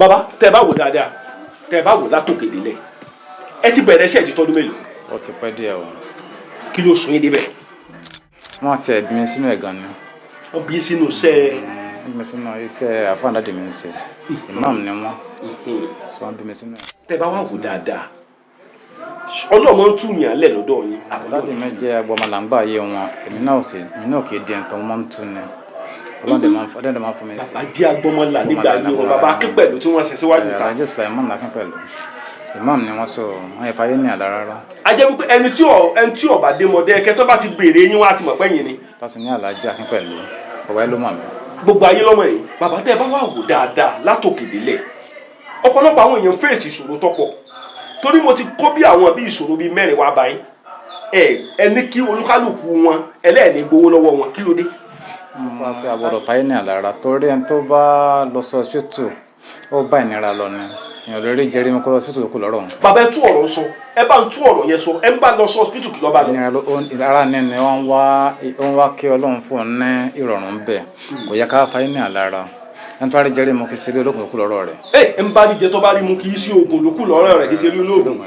Bàbá, tẹ́ ẹ bá wò dáadáa, tẹ́ ẹ bá wò látòkè délẹ̀, ẹ ti bẹ̀rẹ̀ iṣẹ́ ìdí tọdún mélòó? Ó ti pẹ́ díẹ̀ o. Kí ló sún yín débẹ̀? Wọ́n ti ẹ̀ bí mi sínú ẹ̀ gan ni. Wọ́n bí sínú iṣẹ́? Wọ́n bí mi sínú iṣẹ́ àfáà daddy mi ń ṣe. Imam ni wọ́n. So wọ́n bí mi sínú ẹ̀. Tẹ́ bá wà wò dáadáa, ọlọ́mọ ń tún yàn lẹ̀ lọ́dọ̀ yín. Daddy mi jẹ́ agbọmọlàǹgbà ayé wọn. Èmi náà ò sì, èmi náà kì í di ẹ̀ńtọ́, wọ́n máa ń tún ni. Ọlọ́run dẹ̀ máa ń fún mi sí. Bàbá jẹ́ agbọmọlà nígbà ayé wọn. Bàbá Akínpẹ̀lú tí wọ́n ṣe síwájú ta. Alhaji Sulaiman Akínpẹ̀lú. Imam ni wọ́n, sọ wọ́n yẹ fàyè ní àlá rárá. A jẹ́ wípé ẹni tí ò bá dé Mọdákẹ́kẹ́, tó bá ti béèrè yín, wọ́n á ti mọ̀ pé yín ni. Tó ti ní Alhaji Akínpẹ̀lú, bàbá yẹn ló mọ̀ mí. Gbogbo ayé lọ́mọ yìí. Bàbá, tẹ́ ẹ bá wà wò dáadáa látòkè délẹ̀, ọ̀pọ̀lọpọ̀ àwọn èèyàn fèsì ìṣòro tọ́pọ̀, torí mo ti kó bí àwọn bí ìṣòro bíi mẹ́rin wá báyìí. Ẹ ẹ ní kí olúkálùkù wọn ẹlẹ́ẹ̀ni gbowó lọ́wọ́ wọn, kí ló dé? Wọ́n pé àbọ̀dọ̀ fàyè ní àlá rárá, torí ẹni tó bá lọ sí hospital, ó bá ìnira lọ ni. Èèyàn lè rí jẹrí mi kó lọ hospital kù lọ́rọ̀ òun. Bàbá, ẹ tú ọ̀rọ̀ sọ, ẹ bá ń tú ọ̀rọ̀ yẹn sọ. Ẹ ń bá lọ sí hospital, kí ló bá lọ? Ìnira ló ara ní ni wọ́n wá, ó ń wá kí Ọlọ́run fún un ní ìrọ̀rùn bẹ́ẹ̀. Kò yẹ ká fàyè ní àlá rárá. Ẹni tó bá rí jẹrí mu, kí sílé olókùn kù lọ́rọ̀ rẹ̀. Ẹ ń bá rí jẹ, tó bá rí mu, kì í sí oògùn lókù lọ́rọ̀ rẹ̀, kì í ṣe olóògùn.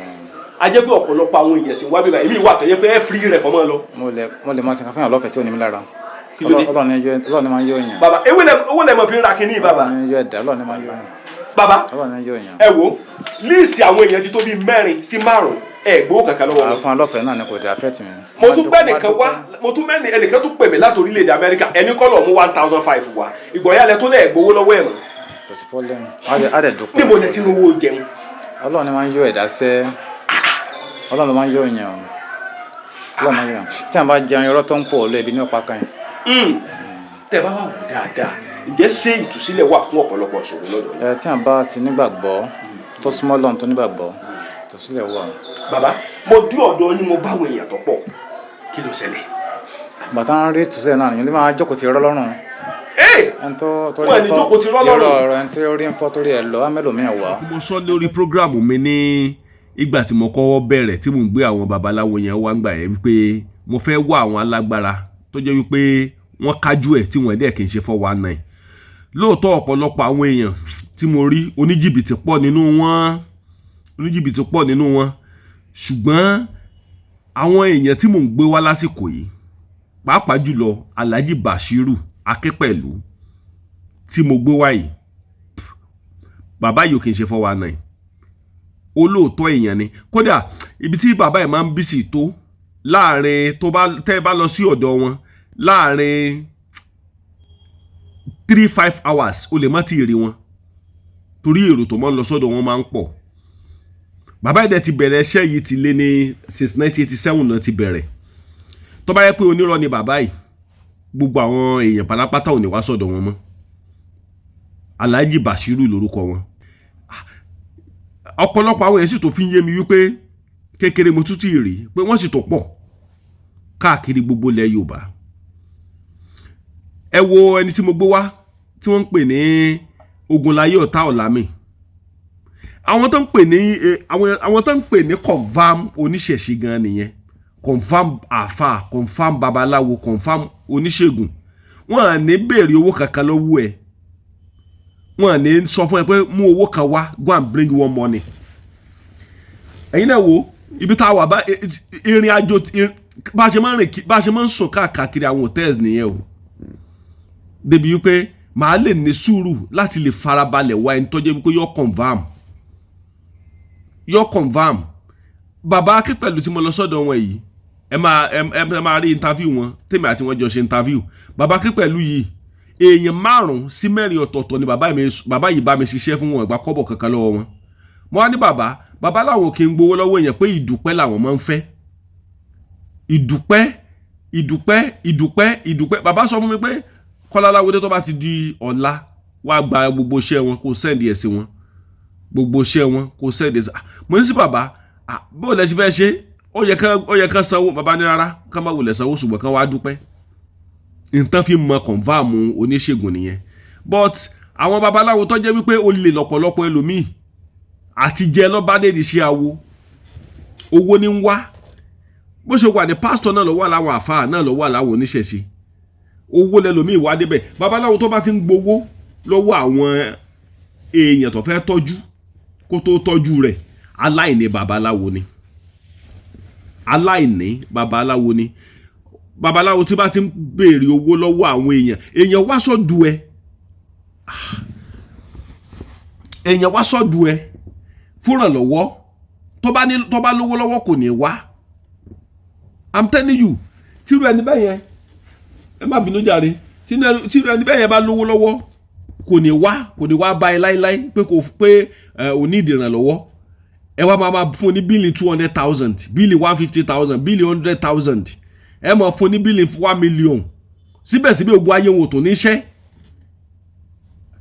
A jẹ́ pé ọ̀pọ̀lọpọ̀ àwọn èèyàn tí ń wá bíbá èmi wà tẹ́yẹ pé ẹ firi rẹ̀ kọ́ mọ́ lọ. Mo lè máa ṣe nǹkan fún yàn lọ́fẹ̀ẹ́ tí ò ní mi lára. Kí ló dé? Ọlọ́run ní máa ń yọ èèyàn. Bàbá, ewé lẹ owó lẹ mọ̀ fi ń ra kinní, bàbá. Ọlọ́run ní yọ ẹ̀dá, Ọlọ́run ní máa ń yọ èèyàn. Bàbá. Ọlọ́run ní yọ èèyàn. Ẹ wo list àwọn èèyàn ti tó bíi mẹ́rin sí márùn-ún, ẹ gbowó kankan lọ́wọ́ wọn. Àwọn fún alọ́fẹ̀ẹ́ náà ni, kò dé affect mi. Mo tún gbẹ́ nìkan wá, mo tún mẹ́ni ẹnìkan tún pè mí láti orílẹ̀-èdè Amẹ́ríkà, ẹni kọ́ lọ mú 1,500 wá. Ìgbọ̀nyálẹ̀ tó lẹ̀ gbowó lọ́wọ́ ẹ̀ mọ́. Kò sí problem, á dẹ̀ dúpẹ́. Níbo lẹ ti rówó jẹun? Ọlọ́run ní máa ń yọ ẹ̀dá sẹ́. Ọlọ́run ló máa ń yọ èèyàn o. Ọlọ́run máa ń yọ èèyàn. Tí àwọn bá jẹun irọ́ tó ń pọ̀ lọ, ebi ní ọ̀pá kan yẹn. Tẹ́ bá wà wò dáadáa, ǹjẹ́ ṣé ìtúsílẹ̀ wà fún ọ̀pọ̀lọpọ̀ ìṣòro lọ́dọ̀ yín? Ẹ tí àwọn bá ti nígbàgbọ́, tó súnmọ́ Ọlọ́run, tó nígbàgbọ́, ìtúsílẹ̀ wà. Bàbá, mo dé ọ̀dọ̀ yín, mo báwọn èèyàn tó pọ̀, kí ló ṣẹlẹ̀? Bàtà ń rí ìtúsílẹ̀ náà nìyẹn ló máa jókòó ti rọ́ lọ́rùn. Ẹni tó torí Wọ́n ní jókòó ti rọ́ lọ́rùn. Irọ́ ọ̀rọ̀ ẹni tó rí ń fọ́ torí ẹ̀ lọ, á mẹ́lòmíì wá. Mo sọ lórí program mi ní ìgbà tí mo kọ́kọ́ bẹ̀rẹ̀ tí mò ń gbé àwọn babaláwo yẹn wá ń gbà yẹn wípé mo fẹ́ wá àwọn alágbára tó jẹ́ wípé wọ́n kájú ẹ̀, tí wọ́n dẹ̀ kì í ṣe 419. Lóòótọ́, ọ̀pọ̀lọpọ̀ àwọn èèyàn tí mo rí, oníjìbìtì pọ̀ nínú wọn, oníjìbìtì pọ̀ nínú wọn. Ṣùgbọ́n àwọn èèyàn tí mò ń gbé wá lásìkò yìí, pàápàá jùlọ Alhaji Bashiru Akínpẹ̀lú tí mo gbé wá yìí, bàbá yìí ò kì í ṣe 419, olóòótọ́ èèyàn ni. Kódà ibi tí bàbá yìí máa ń busy tó, láàrin tó bá tẹ́ ẹ bá lọ sí ọ̀dọ̀ wọn, láàrin 3-5 hours, o lè má ti rí wọn, torí èrò tó máa ń lọ sọ́dọ̀ wọn máa ń pọ̀. Bàbá yìí dẹ̀ ti bẹ̀rẹ̀ iṣẹ́ yìí ti lé ní since 1987 náà ti bẹ̀rẹ̀. Tó bá yẹ pé onírọ́ ni bàbá yìí, gbogbo àwọn èèyàn pátápátá ò ní wá sọ́dọ̀ wọn mọ́. Alhaji Bashiru lórúkọ wọn. Ọ̀pọ̀lọpọ̀ àwọn èèyàn sì tó fi ń yé mi wípé kékeré mo tún ti rí pé wọ́n sì tó pọ̀ káàkiri gbogbo ilẹ̀ Yorùbá. Ẹ wo ẹni tí mo gbé wá tí wọ́n ń pè ní Ogunláyé Ọ̀tá Ọ̀làmì. Àwọn tó ń pè ní àwọn tó ń pè ní confam oníṣẹ̀ṣe gan nìyẹn, confam àfà, confam babaláwo, confam oníṣègùn. Wọn à ní béèrè owó kankan lọ́wọ́ ẹ̀, wọn à ní sọ fún ẹ pé mú owó kan wá, go and bring one money. Ẹ̀yin náà wo ibi tá a wà bá ìrìn àjò, bá a ṣe máa ń rìn, bá a ṣe máa ń sùn káàkiri àwọn hotels nìyẹn o, débi wípé màá lè ní sùúrù láti lè farabalẹ̀ wá ẹni tó jẹ́ wípé yọ confam, yọ confam. Bàbá Akínpẹ̀lú tí mo lọ sọ́dọ̀ wọn yìí, ẹ máa rí interview wọn, tèmi àti wọn jọ ṣe interview. Bàbá Akínpẹ̀lú yìí, èèyàn márùn sí mẹ́rin ọ̀tọ̀ọ̀tọ̀ ni bàbá yìí bá mi ṣiṣẹ́ fún wọn, ìgbà kọ́bọ̀ kankan lọ́wọ́ wọn. Mo wá ní bàbá, bàbá làwọn kì í gbowó lọ́wọ́ èèyàn, pé ìdúpẹ́ làwọn máa ń fẹ́, ìdúpẹ́, ìdúpẹ́, ìdúpẹ́, ìdúpẹ́. Bàbá sọ fún mi pé Kọ́lá Aláwọdé, tó bá ti di ọ̀la, wá gba gbogbo iṣẹ́ wọn, kó send ẹ̀ sí wọn, gbogbo iṣẹ́ wọn, kó send ẹ̀ sí. Mo ní sí bàbá, bó lẹ ṣe fẹ́ ṣe, ó yẹ kán sanwó. Bàbá ní rárá, kán má wulẹ̀ sanwó, ṣùgbọ́n kán wá dúpẹ́. Nǹkan fi mọ confam oníṣègùn nìyẹn. But àwọn babaláwo tó jẹ́ wípé olè lọ́pọ̀lọpọ̀ ẹlòmíì àti jẹ lọ́bàdé ṣe awo, owó ní ń wá. Bó ṣe wà ní pásítọ̀ náà ló wà láwọn àfáà náà, ló wà láwọn oníṣẹ̀ṣe. Owó lẹlòmíì wá débẹ̀. Babaláwo tó bá ti ń gbowó lọ́wọ́ àwọn Èèyàn tó fẹ́ tọ́jú, kó tó tọ́jú rẹ̀, aláìní babaláwo ni, aláìní babaláwo ni. Babaláwo tí bá ti ń béèrè owó lọ́wọ́ àwọn èèyàn, èèyàn wá sọ́dù ẹ, èèyàn wá sọ́dù ẹ fúnrànlọ́wọ́, tó bá ní, tó bá lówó lọ́wọ́, kò ní wá. I'm telling you, tírú ẹni bẹ́ẹ̀ yẹn, ẹ má bínú jàre, tírú ẹni bẹ́ẹ̀ yẹn bá lówó lọ́wọ́, kò ní wá, kò ní wá bá ẹ láéláé pé kò pé ẹ ò ní ìdìrànlọ́wọ́. Ẹ wá máa fún ní bill 200,000, bill 150,000, bill 100,000, ẹ máa fún ní bill 1 million. Síbẹ̀síbẹ̀, ogun ayé wọn ò tó níṣẹ́.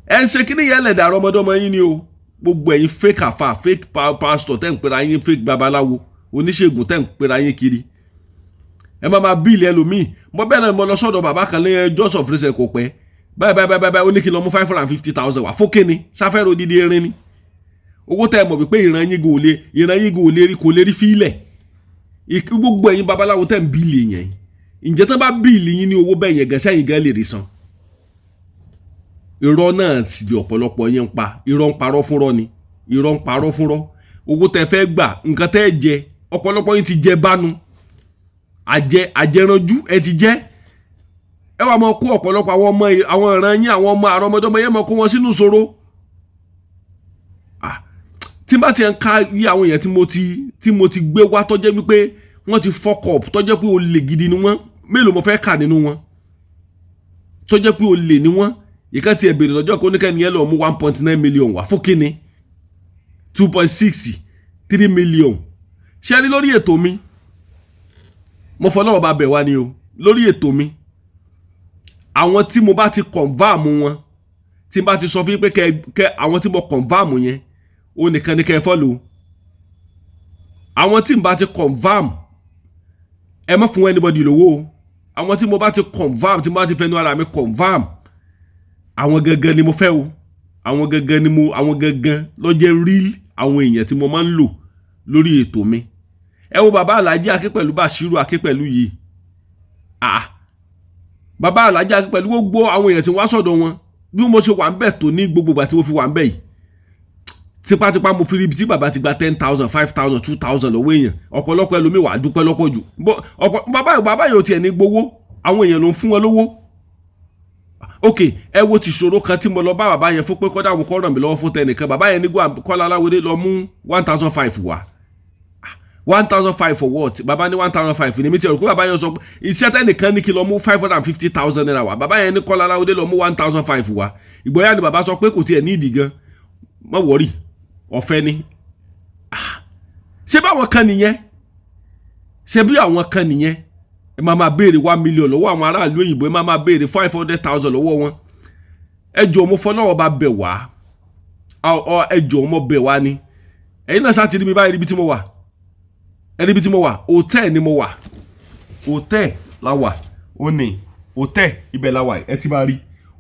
Ẹ ń ṣe kíní yẹn lẹ̀dà ọmọdọ́mọ yín ni o. Gbogbo ẹ̀yin fake àfà, fake pastor tẹ́ ń pera yín, fake babaláwo, oníṣègùn tẹ́ ń pera yín kiri, ẹ máa máa bill ẹlòmíì. Mo bẹ́ẹ̀ náà, mo lọ sọ́dọ̀ bàbá kan ní Joseph rẹsẹ̀ kò pẹ́ báyìí báyìí báyìí báyìí. Ó ní kí n lọ mú 550,000 wá fókè ni sáfẹ́rẹ́ odidi erin ni. Owó tẹ́ ẹ mọ̀ wípé ìran yín kò lè, ìran yín kò lè rí, kò lè rí fílẹ̀. Gbogbo ẹ̀yin babaláwo tẹ́ ń bill yẹn, ǹjẹ́ tán bá bill yín ní owó bẹ́ẹ̀ yẹn gan, sẹ́yìn gan lè rí san? Irọ́ náà sì di ọ̀pọ̀lọpọ̀ yẹn ń pa. Irọ́ ń parọ́ fúnrọ́ ni, irọ́ ń parọ́ fúnrọ́. Owó tẹ́ fẹ́ gbà, nǹkan tẹ́ jẹ, ọ̀pọ̀lọpọ̀ yín ti jẹ bánu, àjẹ àjẹranjú ẹ ti jẹ. Ẹ wàá máa kó ọ̀pọ̀lọpọ̀ àwọn ọmọ, àwọn ìran yín, àwọn ọmọ àrọmọdọ́mọ yẹn, máa kó wọn sínú ìṣòro. Tí n bá ti ń ka yí àwọn èèyàn tí mo ti gbé wá, tó jẹ́ wípé wọ́n ti fuck up, tó jẹ́ pé olè gidi ni wọ́n, mélòó mo fẹ́ kà nínú wọn tó jẹ́ pé olè ni wọ́n? Ìkan tiẹ̀ béèrè lọ́jọ́ kó oníkẹ́ni yẹn lọ mú 1.9 million wá fún kíni, 2.63 million. Ṣé rí lórí ètò mi, mo fọlọ́wọ́ bá bẹ̀ wá ni o. Lórí ètò mi, àwọn tí mo bá ti confirm wọn, tí n bá ti sọ fún yín pé kẹ àwọn tí mo confirm yẹn, ó nìkan ni kẹ follow. Àwọn tí n bá ti confirm, ẹ má fún anybody lówó o. Àwọn tí mo bá ti confirm, tí mo bá ti fẹnu ara mi confirm, àwọn gangan ni mo fẹ́ o. Àwọn gangan ni mo, àwọn gangan ló jẹ́ real àwọn èèyàn tí mo máa ń lò lórí ètò mi. Ẹ wo bàbá Alhaji Akínpẹ̀lú, Bashiru Akínpẹ̀lú yìí. Ah, bàbá Alhaji Akínpẹ̀lú, gbogbo àwọn èèyàn tí wọ́n á sọ̀dọ̀ wọn, bí mo ṣe wà ń bẹ̀ tó ní gbogbo ìgbà tí mo fi wà ń bẹ̀ yìí, tipátipá mo fi rí ibi tí bàbá ti gba 10,000, 5,000, 2,000 lọ́wọ́ èèyàn. Ọ̀pọ̀lọpọ̀ ẹlòmíì wà á dúpẹ́ lọ́pọ̀ jù. Bàbá yóò tiẹ̀ ní gbowó, àwọn èèyàn ló ń fún wọn lówó. Ok, ẹ wo ti ṣòro kan tí mo lọ bá bàbá yẹn fún pé kọ́dà àwọn kọ́ ràn mí lọ́wọ́ fún tẹnìkan. Bàbá yẹn ní Kọ́lá Aláwọ̀dé lọ mú 1,500 wá. 1,500 for what? Bàbá ní 1,500 ní mi ti rò pé bàbá yẹn sọ pé iṣẹ́ tẹnìkan ní kí lọ mú ₦550,000 wá. Bàbá yẹn ní Kọ́lá Aláwọ̀dé lọ mú 1,500 wá. Ìgbọ́yà ni bàbá sọ pé kò tiẹ̀ ní ìdí gan, má worry, ọ̀fẹ́ ni. Ṣé báwọn kan nìyẹn? Ṣé bí àwọn kan nìyẹn? Ẹ máa máa béèrè 1 million lọ́wọ́ àwọn aráàlú òyìnbó, ẹ máa máa béèrè 500,000 lọ́wọ́ wọn. Ẹ jọ̀ọ́, mo fọlọ́wọ́ bá bẹ̀ wá, ẹ jọ̀ọ́, mo bẹ̀ wá ni. Ẹ̀yin náà ṣáà ti rí mi báyìí, ríbi tí mo wà, ẹ ríbi tí mo wà. Hòtẹ́ẹ̀ ni mo wà, hòtẹ́ẹ̀ la wà. Ó ní hòtẹ́ẹ̀, ibẹ̀ la wà. Ẹ ti máa rí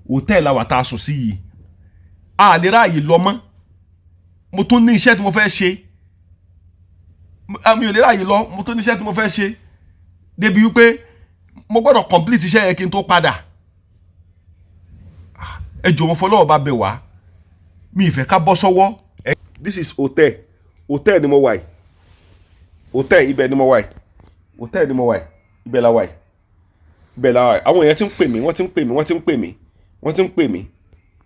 hòtẹ́ẹ̀ la wà tá a sùn sí yìí. A lè ráàyè lọ mọ́. Mo tún ní iṣẹ́ tí mo fẹ́ ṣe, mi ò lè ráàyè lọ. Mo tún ní iṣẹ́ tí mo fẹ́ ṣe débi wípé mo gbọ́dọ̀ complete iṣẹ́ yẹn kí n tó padà. Ẹ jọ̀ọ́, mo fọlọ́wọ́ bá bẹ̀ wá, mi ì fẹ́ ká bọ́ sọ́wọ́. This is hotel, hotel ni mo wà yìí, hotel ibẹ̀ ni mo wà yìí, hotel ni mo wà yìí, ibẹ̀ la wà yìí, ibẹ̀ la wà yìí. Àwọn èèyàn ti ń pè mí, wọ́n ti ń pè mí, wọ́n ti ń pè mí, wọ́n ti ń pè mí.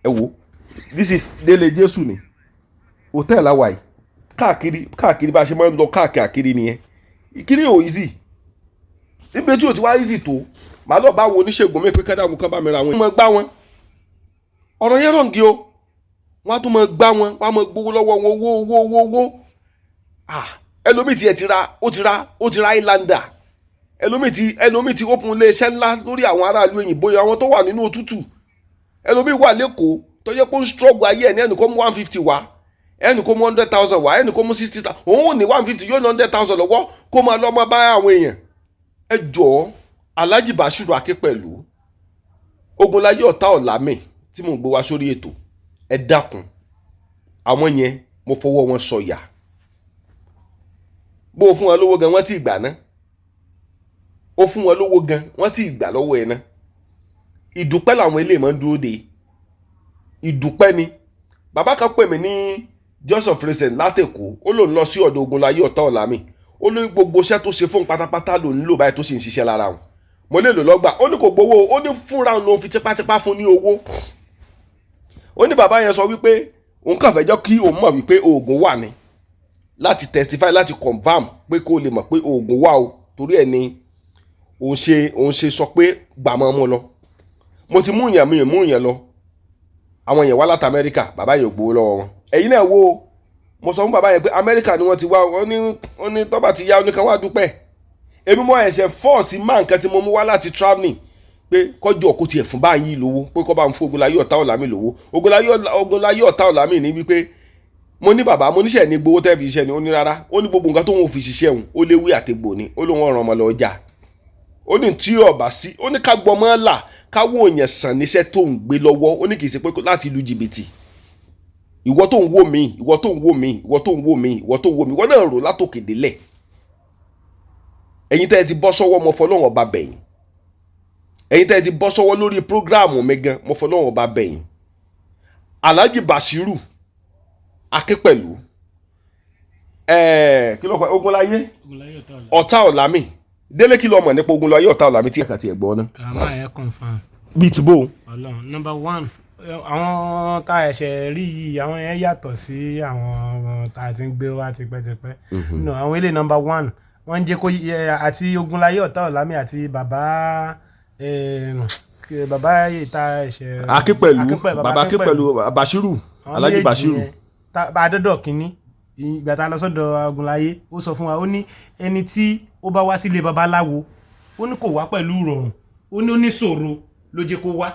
Ẹ wo, this is Délé Jésù ni, hotel la wà yìí. Káàkiri káàkiri, bá a ṣe máa ń lọ káàkiri nìyẹn. Kíni ò easy níbi tí o ti wá easy tó, màá lọ bá àwọn oníṣègùn mi pé kẹ́dà àwọn kan bá mi ra àwọn. Wọ́n máa gbá wọn, ọ̀rọ̀ yẹn rọ̀ǹgì o. Wọ́n á tún máa gbá wọn, wọ́n á máa gbowó lọ́wọ́ wọn, owó, owó, owó, owó. Ah, ẹlòmíì tiẹ̀ ti ra, ó ti ra Highlander. Ẹlòmíì ti open iléeṣẹ́ ńlá lórí àwọn aráàlú òyìnbó yẹn, àwọn tó wà nínú òtútù. Ẹlòmíì wà lẹ́kọ̀ọ́ tó yẹ kó ń struggle ayé ẹ̀ ní ẹnì kó mú 150 wá, ẹnì kó mú 100,000 wá, ẹnì kó mú 60,000. Òun ò ní 150, yóò ní 100,000 lọ́wọ́ kó máa lọ́ máa bá àwọn èèyàn. Ẹ jọ̀ọ́, Alhaji Bashiru Akínpẹ̀lú, Ogunláyé ọ̀tá ọ̀làmì tí mò ń gbé wá sórí ètò, ẹ dákun, àwọn yẹn, mo fọwọ́ wọn sọ̀yà. Bó o fún wọn lówó gan, wọ́n ti gbà ná. Ó fún wọn lówó gan, wọ́n ti gbà lọ́wọ́ ẹ̀ ná. Ìdúpẹ́ làwọn eléyìí máa ń dúró de, ìdúpẹ́ ni. Bàbá Bàbá kan pè mí ní just of recent látẹ̀kọ́. Ó lòun lọ sí ọ̀dọ̀ Ogunláyé Ọ̀tá Ọ̀làmì. Ó ní gbogbo iṣẹ́ tó ṣe fún pátápátá lòun lò báyìí tó sì ń ṣiṣẹ́ lára wọn. Mo lè lò lọ́gbà. Ó ní kò gbowó. Ó ní fúnra òun lòun fi tipátipá fún ní owó. Ó ní bàbá yẹn sọ wípé òun kàn fẹ́ jẹ́ kí òun mọ̀ wípé oògùn wà ní, láti testify, láti confirm pé kó lè mọ̀ pé oògùn wà o. Torí ẹ̀ ni òun ṣe sọ pé gbàmọ́ mú lọ. Mo ti mú yàn, mi ò mú yàn lọ. Àwọn yẹn wá láti Amẹ́ríkà. Bàbá yẹn ò gbowó lọ́wọ́ wọn. Ẹ̀yin náà wo, mo sọ fún bàbá yẹn pé Amẹ́ríkà ni wọ́n ti wá. Wọ́n ní tọ́ba ti yá, oníkan wá dúpẹ́. Èmi mo ẹ̀ṣẹ̀ force má nǹkan tí mo mú wá láti travelling pé kọjú ọkọ tiẹ̀ fún báyìí lówó, pé kọ́ bá ń fún Ogunláyé Ọ̀tá Ọ̀làmì lówó. Ogunláyé Ọ̀tá Ọ̀làmì ní wípé mo ní bàbá, mo níṣẹ́ ní gbowó tẹ́ fi ṣiṣẹ́ ni. Ó ní rárá. Ó ní gbogbo nǹkan tó ń fi ṣiṣẹ́ òun, ó léwé àtegbò ni. Ó lóun ọ̀ràn ọmọ lọ ọjà. Ó ní tí ọba sí, ó ní ká gbọmọ là, káwọ́ òyìn sàn níṣẹ́ tó ń gbé lọ́wọ́. Ó ní kì í ṣe pé láti lu jìbìtì. Ìwọ tó ń wò mí, ìwọ tó ń wò mí, ìwọ tó ń wò mí, ìwọ tó ń wò mí, ìwọ náà rò látòkè délẹ̀. Ẹ̀yin tẹ́ ẹ ti bọ́ sọ́wọ́, mo fọlọ́run Ọba bẹ̀yìn. Ẹ̀yin tẹ́ ẹ ti bọ́ sọ́wọ́ lórí program mi gan, mo fọlọ́run Ọba bẹ̀yìn. Alhaji Bashiru Akínpẹ̀lú, kí ló kọ Ogunláyé Ọ̀tá Ọ̀làmì? Délé, kí ló mọ̀ nípa Ogunláyé Ọ̀tá Ọ̀làmì tí ẹ̀ka ti ẹ̀ gbọ́ ná? Àmọ́ ẹ̀ confirm. Bíi tìbò. Ọlọ́run, number one, àwọn tá a ẹ̀ṣẹ̀ rí yìí, àwọn yẹn yàtọ̀ sí àwọn tá a ti ń gbé wá tipẹ́tipẹ́. No, àwọn ilé, number one, wọ́n ń jẹ́ kó yẹ àti Ogunláyé Ọ̀tá Ọ̀làmì àti bàbá yìí tá a ẹ̀ṣẹ̀. Akínpẹ̀lú, bàbá Akínpẹ̀lú Bashiru. Àwọn Alhaji méjèèjì Bashiru. yẹn, bá a dọ́dọ̀ kínní, ìgbà tá a lọ sọ́dọ̀ Ogunláyé, ó sọ fún wa, ó ní ẹni tí ó bá wá sílé babaláwo, ó ní kò wá pẹ̀lú ìrọ̀rùn. Ó ní ó ní ṣòro ló jẹ́ kó wá.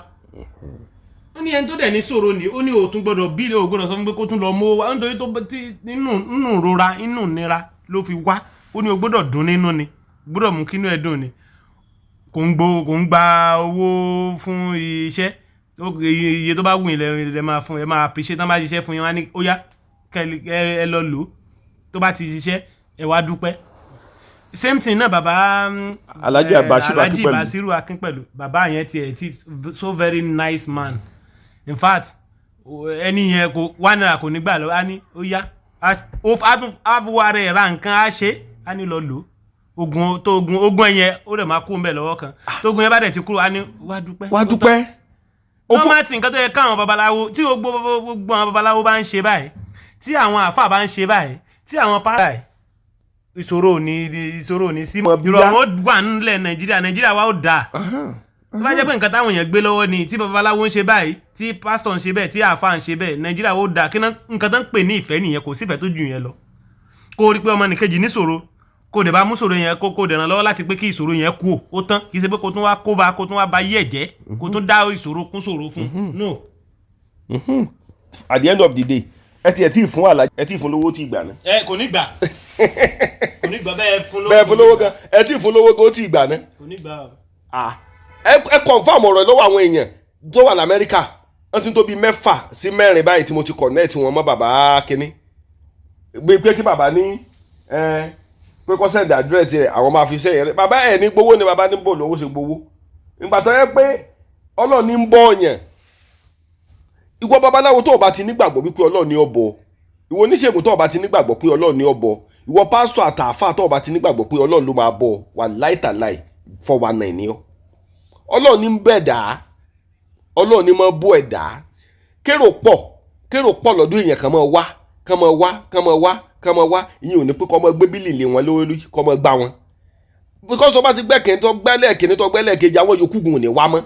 Ó ní ẹni tó dẹ̀ ní ṣòro ni, ó ní òtún gbọ́dọ̀ bí ó gbọ́dọ̀ sọ fún pé kó tún lọ mú wá, nítorí tó tí nínú ìrora, inú ìnira ló fi wá. Ó ní o gbọ́dọ̀ dùn nínú ni, gbọ́dọ̀ mú kínú ẹ̀ dùn ni. Kò ń gba owó fún iṣẹ́. Iye tó bá wù yín lẹ máa fún. Ẹ máa appreciate tán bá ṣiṣẹ́ fún yín. Wá ní ó yá, kẹ́ ẹ lọ lò ó. Tó bá ti ṣiṣẹ́, ẹ wá dúpẹ́. Same thing náà bàbá Alhaji Bashiru Alhaji Akínpẹ̀lú. Basiru Akínpẹ̀lú. Bàbá yẹn tiẹ̀ ti so very nice man. In fact, ẹni yẹn kò wá náírà, kò ní gbà lọ. Á ní ó yá, á tún á fi wá rẹ̀ ra nǹkan, á ṣe, á ní lọ lò ó. Ogun tó ogun ẹ̀yẹn, ó dẹ̀ máa kú ń bẹ̀ lọ́wọ́ kan. Tógun yẹn bá dẹ̀ ti kúrò, á ní wá dúpẹ́. Wá Ó tán. dúpẹ́. Ó fún Normal tí nǹkan tó yẹ káwọn babaláwo, tí gbogbo àwọn babaláwo bá ń ṣe báyìí, tí àwọn àáfàá bá ń ṣe báyìí, tí àwọn pàṣẹ báyìí, ìṣòro ò ní sí. Mọ̀ bíyá. Ìrọ̀rùn ó wà nílẹ̀ Nàìjíríà. Nàìjíríà wa ó dáa. Tó bá jẹ́ pé nǹkan táwọn èèyàn gbé lọ́wọ́ ni, tí babaláwo ń ṣe báyìí, tí pásítọ̀ ń ṣe bẹ́ẹ̀, tí àáfàá ń ṣe bẹ́ẹ̀, Nàìjíríà ó dáa. Kí nǹkan tó ń pè ní ìfẹ́ nìyẹn. Kò sífẹ̀ẹ́ tó jù yẹn lọ. Kó rí pé ọmọnìkejì níṣòro, kó dẹ̀ bá mú ṣòro yẹn, kó dẹ̀ ràn lọ́wọ́ láti pé kí ìṣòro yẹn kú. Ó tán. Kì í ṣe pé kó tún wá kó bá, kó tún wá ba yí ẹ̀ jẹ́, kó tún dá ìṣòro kún ṣòro fún no. At the end of the day, ẹ tí ì fún àlàjì, ẹ tí ì fún lówó tí ì gbà náà. Ẹ kò ní gbà, kò ní gbà bẹ́ẹ̀ fún lówó. Bẹ́ẹ̀ fún lówó gan, ẹ tí ì fún lówó gan, ó tí ì gbà náà. Kò ní gbà. Ah, ẹ confirm ọ̀rọ̀ lọ́wọ́ àwọn èèyàn tó wà lamẹ́ríkà. Wọ́n ti ń tó bíi 6 sí 4 báyìí tí mo ti connect wọn mọ́ bàbá kínní, gbé pé kí bàbá ní ẹ pé kó send address rẹ̀, àwọn máa fi sẹ́yìn rẹ̀. Bàbá ẹ̀ ní gbowó ni. Bàbá ní bò lówó ṣe gbowó ìgbà tó yẹ pé Ọlọ́run ní ń bọ́ ọ̀yàn. Ìwọ babaláwo tó o bá ti nígbàgbọ́ wípé Ọlọ́run ní ó bọ̀, ìwọ oníṣègùn tó o bá ti nígbàgbọ́ pé Ọlọ́run ní ó bọ̀, ìwọ pásítọ̀ àtàfà tó o bá ti nígbàgbọ́ pé Ọlọ́run ló máa bọ̀, wà láìtàláì, 419 ni ọ́. Ọlọ́run ní ń bẹ̀ dá, Ọlọ́run ní máa bọ́ ẹ̀dá. Kérò pọ̀, kérò pọ̀ lọ́dún èèyàn kan máa wá, kán máa wá, kán máa wá, kán máa wá. Ìyẹn ò ní pé kọ́ máa gbé bílì lé wọn lórí, kọ́ máa gbá wọn, because tó bá ti gbẹ́ kìíní, tó gbẹ́ lẹ́ẹ̀kìíní, tó gbẹ́ lẹ́ẹ̀kejì, àwọn yòókù gùn ò ní wá mọ́.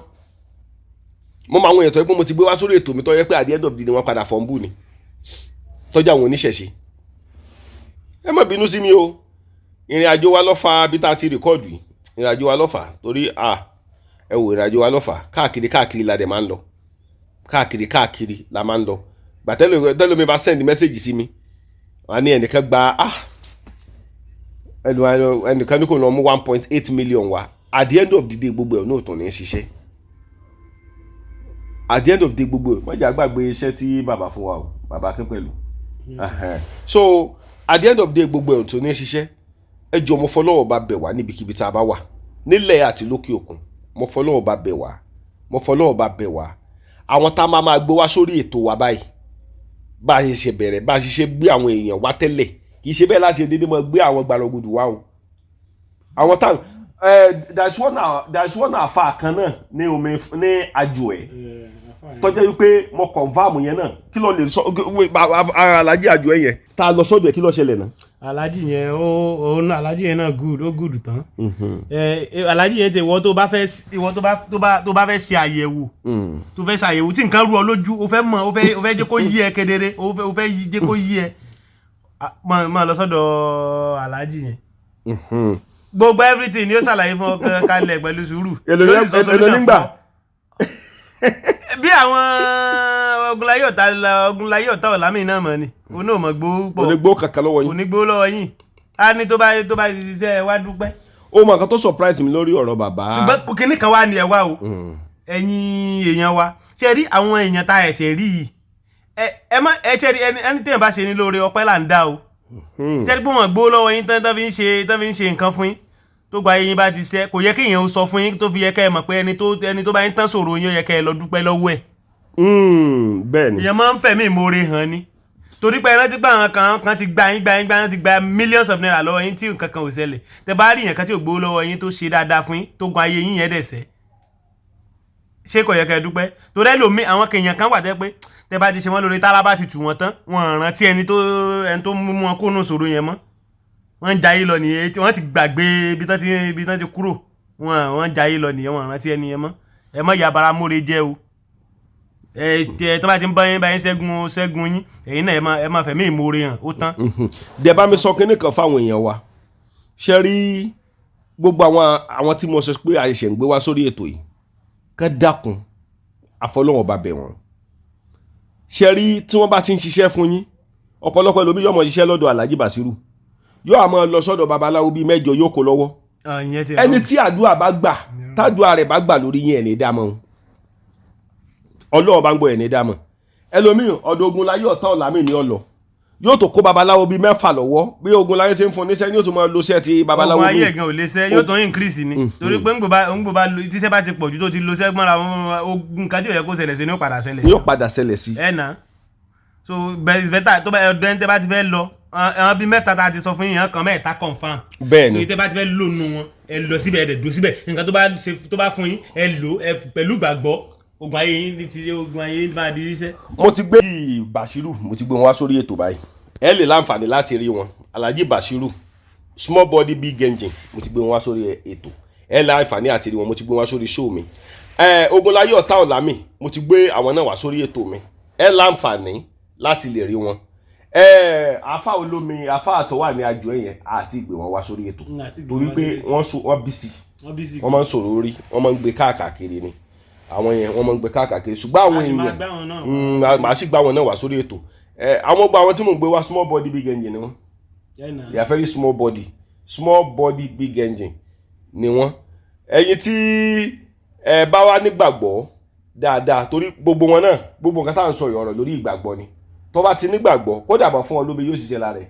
Mo máa àwọn èèyàn tó yẹ pé mo ti gbé wá sórí ètò mi, tó yẹ pé at the end of the day, wọ́n padà fọ́nbù ni, tọ́jú àwọn oníṣẹ̀ṣe. Ẹ má bínú sí mi o. Ìrìn àjò wa ló fà bí tá a ti record yìí. Ìrìn àjò wa ló fà, torí à ẹ wò, ìrìn àjò wa ló fà. Káàkiri káàkiri la dẹ̀ máa ń lọ, káàkiri káàkiri la máa ń lọ. Gbàtẹ́lẹ̀ mi bá send message sí mi, wọ́n á ní ẹnìkan gba, ah, ẹnìkan ní kò lọ mú 1.8 million wá. At the end of the day, gbogbo ẹ̀ náà tún ní ṣiṣẹ́. At the end of the day, gbogbo ẹ̀ wọ́n jà gbàgbé iṣẹ́ tí bàbá fún wa o, bàbá Akínpẹ̀lú. So at the end of the day, gbogbo ẹ̀ tó ní ṣiṣẹ́. Ẹ jọ̀ọ́, mo fọlọ́wọ́ bá bẹ̀ wá níbikíbi tá a bá wà nílẹ̀ àti lókè òkun. Mo fọlọ́wọ́ bá bẹ̀ wá, mo fọlọ́wọ́ bá bẹ̀ wá. Àwọn tá a máa gbé wá sórí ètò wa báyìí. Bá a ṣe ṣe bẹ̀rẹ̀, bá a ṣe ṣe gbé àwọn èèyàn wá tẹ́lẹ̀, kì í ṣe bẹ́ẹ̀ láṣẹ déédéé mọ́ gbé àwọn gbàlọ́gùdù wá o. Àwọn táwọn ẹ there is one àfa kan náà ní omi ní àjò ẹ̀ tọ́jọ́ wípé mo confirm yẹn náà. Kí ló lè sọ alájí àjò ẹ̀ yẹn tá a lọ sọ́dọ̀ ẹ̀, kí ló ṣẹlẹ̀ náà? Alájì yẹn, ó náà, alájì yẹn náà good, ó good tán. Ẹ alájì yẹn ti ìwọ tó bá fẹ́, ìwọ tó bá fẹ́ ṣe àyẹ̀wò, tó fẹ́ ṣàyẹ̀wò tí nǹkan rú ọ lójú, o fẹ́ mọ̀, o fẹ́ jẹ́ kó yí ẹ kedere, o fẹ́ jẹ́ kó yí ẹ. Ah, máa lọ sọ́dọ̀ alájì yẹn. Gbogbo everything ni ó ṣàlàyé fún ọ kalẹ̀ pẹ̀lú sùúrù. Èlò Yóò sì sọ èlò solution nígbà fún ọ. Bí àwọn Ogunláyé ọ̀tá, Ogunláyé ọ̀tá ọ̀làmì náà mọ̀ ni òun náà mọ̀ gbowó pọ̀. Kò ní gbó kankan lọ́wọ́ yín. Kò ní gbowó lọ́wọ́ yín. Á ní tó bá ṣiṣẹ́ wá dúpẹ́. Ó mọ nǹkan tó surprise mi lórí ọ̀rọ̀ bàbá. Ṣùgbọ́n kinní kan wá ní ẹ wá o, ẹ̀yin èèyàn wa, ṣe rí àwọn èèyàn tá ẹ̀ṣẹ̀ rí yìí, ẹ má ẹ ṣe rí ẹni téèyàn bá ṣe ní lóore, ọpẹ́ là ń dá o. Ṣe rí pé wọ́n gbowó lọ́wọ́ yín tán, tán fi ń ṣe nǹkan fún yín, tó gba eyín bá ti ṣe, kò yẹ kéèyàn ó sọ fún yín tó fi yẹ kẹ́ ẹ mọ̀ pé ẹni tó bá yín tán sọ̀rọ̀ yín, ó yẹ kẹ́ ẹ lọ dúpẹ́ lọ́wọ́ ẹ̀. Bẹ́ẹ̀ ni. Èèyàn máa ń fẹ̀mí ìmoore hàn ni, torí pé ẹ rántí pé àwọn kan ti gba yín, gba yín, gba yín, ti gba millions of naira lọ́wọ́ yín tí nǹkan kan ò ṣẹlẹ̀. Tẹ bá rí yẹn kan tí ò gbowó lọ́wọ́ yín, tó ṣe dáadáa fún yín, tó gun ayé yín yẹn dẹ̀ sẹ́, ṣé kò yẹ kẹ́ ẹ dúpẹ́? Torí ẹlòmíì, àwọn èèyàn kan wà tẹ́ pé tẹ bá ti ṣe wọ́n lórí, tára bá ti tù wọ́n tán, wọ́n rántí ẹni tó mú wọn kó nù sòrò yẹn mọ́. Wọ́n ń jayé lọ nìyẹn, tí wọ́n ti gbàgbé ibi tán ti kúrò. Wọ́n ń jayé lọ nìyẹn, wọ́n rántí ẹni yẹn mọ́. Ẹ má ya bara móre jẹ́ o. Ẹ tẹ tó bá ti ń bá yín ṣẹ́gun yín, ẹ̀yin náà ẹ má fẹ̀mí ìmoore hàn, ó tán. Dẹ̀ bá mi sọ kinní kan fáwọn èèyàn wa. Ṣe rí gbogbo àwọn tí mo sọ pé àìṣẹ̀ ń gbé wá sórí ètò yìí, ká dákun, àfọlọ́wọ̀n bá bẹ̀ wọ́n. Ṣe rí tí wọ́n bá ti ń ṣiṣẹ́ fún yín, ọ̀pọ̀lọpọ̀ ẹlòmíì yóò mọ̀ ṣiṣẹ́ lọ́dọ̀ Alhaji Basiru, yóò àmọ́ lọ sọ́dọ̀ babaláwo bíi 8, yóò kó lọ́wọ́. Ìyẹn ti Ẹni tí àdúrà bá gbà, tádùá rẹ̀ bá gbà lórí yín, ẹ̀ ní dá mọ́. Ọlọ́run bá ń gbọ́, ẹ̀ ní dá mọ́. Ẹlòmíì, ọ̀dọ̀ ogun láyé ọ̀tá ọ̀làmì ní ọ̀lọ́, yóò tó kó babaláwo bíi 6 lọ́wọ́. Bí ogun láyé ṣe ń fún níṣẹ́, yóò tún máa lo iṣẹ́ ti babaláwo. Ogun ayé míì. ẹ̀gàn ò lè ṣẹ́, yóò tún increase ni, torí pé ńgbò bá tíṣẹ́ bá ti pọ̀ ju, tó ti lo ṣẹ́ mọ́ra wọn, ogun nǹkan tí ò yẹ kó ṣẹlẹ̀ sí ni ó padà ṣẹlẹ̀. Yóò padà ṣẹlẹ̀ sí. Ẹ nà so it's better tó bá ọdọ ẹni tẹ́ bá ti fẹ́ lọ, àwọn bíi mẹ́ta tá a ti sọ fún yín, kan mẹ́ta confirm. Bẹ́ẹ̀ so ni. tẹ́ bá ti fẹ́ lò nù wọn, ẹ lọ síbẹ̀, ẹ dẹ̀ dúró síbẹ̀. Nǹkan tó bá ṣe, tó bá fún yín, ẹ lò ẹ pẹ̀lú ìgbàgbọ́. Ogun ayé yín ní ti ogun ayé yín máa di iṣẹ́. Mo ti gbé Bashiru, mo ti gbé wọn wá sórí ètò báyìí. Ẹ lè láǹfààní láti rí wọn. Alhaji Bashiru, small body big engine, mo ti gbé wọn wá sórí ètò. Ẹ láǹfààní àti rí wọn. Mo ti gbé wọn wá sórí show mi. Ẹ Ogunláyé ọ̀tá ọ̀làmì, mo ti gbé àwọn náà wá sórí ètò mi. Ẹ láǹfààní láti lè rí wọn. Ẹ afa olómi, afa àtọwà ní àjọ yẹn, àti ìgbé wọn wá sórí ètò Àti ìgbé torí wọn wá pé sórí ètò. wọ́n so wọ́n busy. Wọ́n busy. Wọ́n máa ń sọ̀rọ̀ orí, wọ́n máa ń gbé káàkiri ni. Àwọn yẹn, wọ́n máa ń gbé káàkiri, ṣùgbọ́n àwọn A sì máa èèyàn gbá wọn náà. Màá sì gbá wọn náà wá sórí ètò. Ẹ àwọn gba àwọn tí mò ń gbé wá, small body big engine ni wọ́n. Ẹ nà. They are very small body, small body big engine ni wọ́n. Ẹ̀yin tí ẹ bá wá nígbàgbọ́ dáadáa, torí gbogbo wọn náà, gbogbo nǹkan tá à ń sọ yìí, ọ̀rọ̀ lórí ìgbàgbọ́ ni. Tó bá ti nígbàgbọ́, kódà bá fún ọ lómi, yóò ṣiṣẹ́ lára ẹ̀.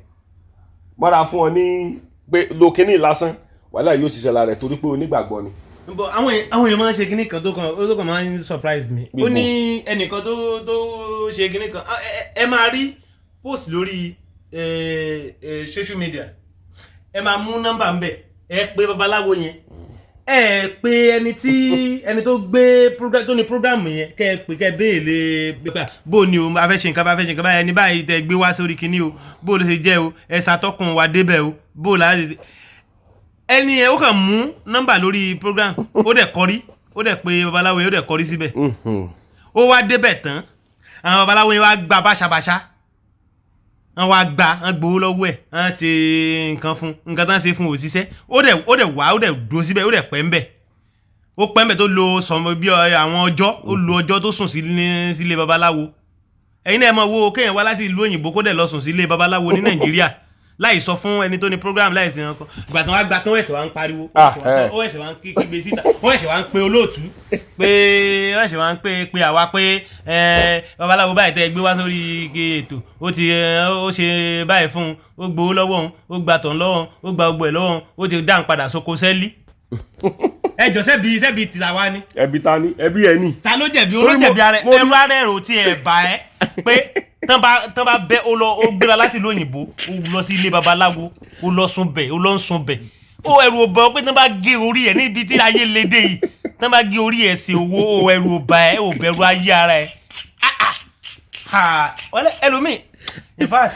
Mọ́ra fún ọ ní pé lo kínní lásán, wàhálà, yóò ṣiṣẹ́ lára ẹ̀, torí pé onígbàgbọ́ ni. But àwọn èèyàn máa ń ṣe kinní kan tó kàn máa ń surprise mi. Ó Bíbo? ní ẹnìkan tó ṣe kinní kan. Ah, ẹ máa rí post lórí social media, ẹ máa mú nọ́mbà ńbẹ̀, ẹ pé babaláwo yẹn, ẹ pé ẹni tí ẹni tó gbé program, tó ní program yẹn, kẹ ẹ pé, kẹ ẹ béèlè pé bó ni o, a fẹ́ ṣe nǹkan bá fẹ́ ṣe nǹkan báyìí, ẹni báyìí tẹ gbé wá sórí kinní o, bó ló ṣe jẹ́ o, ẹ ṣàtọ́kùn wa débẹ̀ o, bó la ṣe ẹni yẹn. Ó kàn mú nọ́mbà lórí program, ó dẹ̀ kọrí, ó dẹ̀ pé babaláwo yẹn, ó dẹ̀ kọrí síbẹ̀. Ó wá débẹ̀ tán, àwọn babaláwo yẹn wá gba báṣabàṣá, wọ́n wá gba, wọ́n gbowó lọ́wọ́ ẹ̀, wọ́n ṣe nǹkan fún nǹkan tán ṣe fún òṣìṣẹ́. Ó dẹ̀ wá, ó dẹ̀ dúró síbẹ̀, ó dẹ̀ pẹ́ ń bẹ̀, ó pẹ́ ń bẹ̀, tó lo sọmọ bí àwọn ọjọ́, ó lo ọjọ́ tó sùn sílé babaláwo. Ẹ̀yin náà ẹ mọ̀ wo kéèyàn wá láti ìlú òyìnbó, kó dẹ̀ lọ sùn sílé babaláwo ní Nàìjíríà láì sọ fún ẹni tó ní program, láì sí nǹkan. Ìgbà tí wọ́n á gba tán, ó ẹ̀sẹ̀ wá ń pariwo, ó ẹ̀sẹ̀ wá ń kígbe síta, ó ẹ̀sẹ̀ wá ń pe olóòtú pé ó ẹ̀sẹ̀ wá ń pe àwa pé babaláwo báyìí tẹ́ ẹ gbé wá sórí ike ètò, ó ti ó ṣe báyìí fún un, ó gbowó lọ́wọ́ òun, ó gba tọ̀hún lọ́wọ́ òun, ó gba gbogbo ẹ̀ lọ́wọ́ òun, ó ti dá ń padà sóko sẹ́lí. Ẹ jọ, sẹ́bi tìlà wa ni? Ẹbí ta ni? Ẹbí ẹ ní. Ta ló jẹ̀bi? Torí Olójẹ̀bi ara mo ẹrú ara ẹ̀rọ tí ẹ bá ẹ pé Tán bá bẹ́ ó lọ, ó gbéra láti ìlú òyìnbó, ó lọ sí ilé babaláwo, ó lọ sùn bẹ̀, ó lọ ń sùn bẹ̀. Ó ẹrù ò bá ọ pé tán bá gé orí ẹ̀ níbi tí ayé le dé yìí, tán bá gé orí ẹ̀ sí owó, ó ẹrù ò bá ẹ, ó bẹ̀rù ayé ara ẹ̀. Ah, ah. Ọlẹ́ ẹlòmíì, in fact,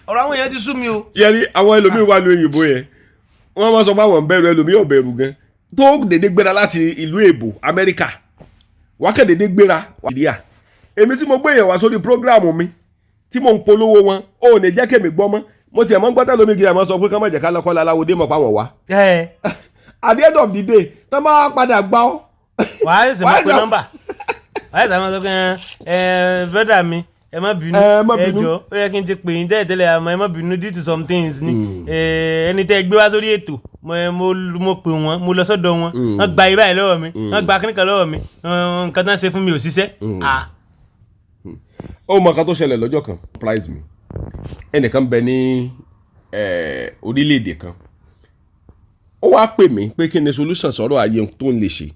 ọ̀rọ̀ àwọn èèyàn ti sú mi o. Yẹri àwọn ẹlòmíín wà ní òyìnbó yẹn, wọ́n máa sọ pé àwọn ń bẹ̀rù. Ẹlòmíín ò bẹ̀rù gan tó dédé gbéra láti ìlú èbò Amẹ́ríkà wákẹ́ dédé gbéra Nàìjíríà. Èmi tí mo gbé yẹn wá sórí program mi tí mo ń polówó wọn, ó ní jẹ́ kémi gbọ́ mọ́. Mo tiẹ̀ mọ́ ń gbọ́tẹ́ lómi gíga, mọ́ sọ pé ká má jẹ́ ká lọ́kọ́ láláwo dé mọ̀ pa wọ́n wá. At the end of the day, tó bá padà gbá ọ́. Wàá ṣẹ̀ṣẹ̀ máa pe Wàá nọ́mbà, wàá ṣẹ̀ṣẹ̀ máa sọ pé ẹ brother mi, ẹ má bínú. Ẹ má bínú. Ẹ jọ̀ọ́, ó yẹ kí n ti pè yín tẹ́lẹ̀ tẹ́lẹ̀, àmọ́ ẹ má bínú, due to some things ni. Ẹni tẹ́ ẹ gbé wá sórí ètò, mo pè wọ́n, mo lọ sọ́dọ̀ wọn, wọ́n gba ibà yìí lọ́wọ́ mi, wọ́n gba kíníkan lọ́wọ́ mi, nǹkan tán ṣe fún mi ò ṣiṣẹ́. Ah. Ó mọ nǹkan tó ṣẹlẹ̀ lọ́jọ́ kan, surprise mi. Ẹnìkan bẹ ní orílẹ̀-èdè kan, ó wá pè mí pé kí ni solution sọ̀rọ̀ ayé tó ń lè ṣe.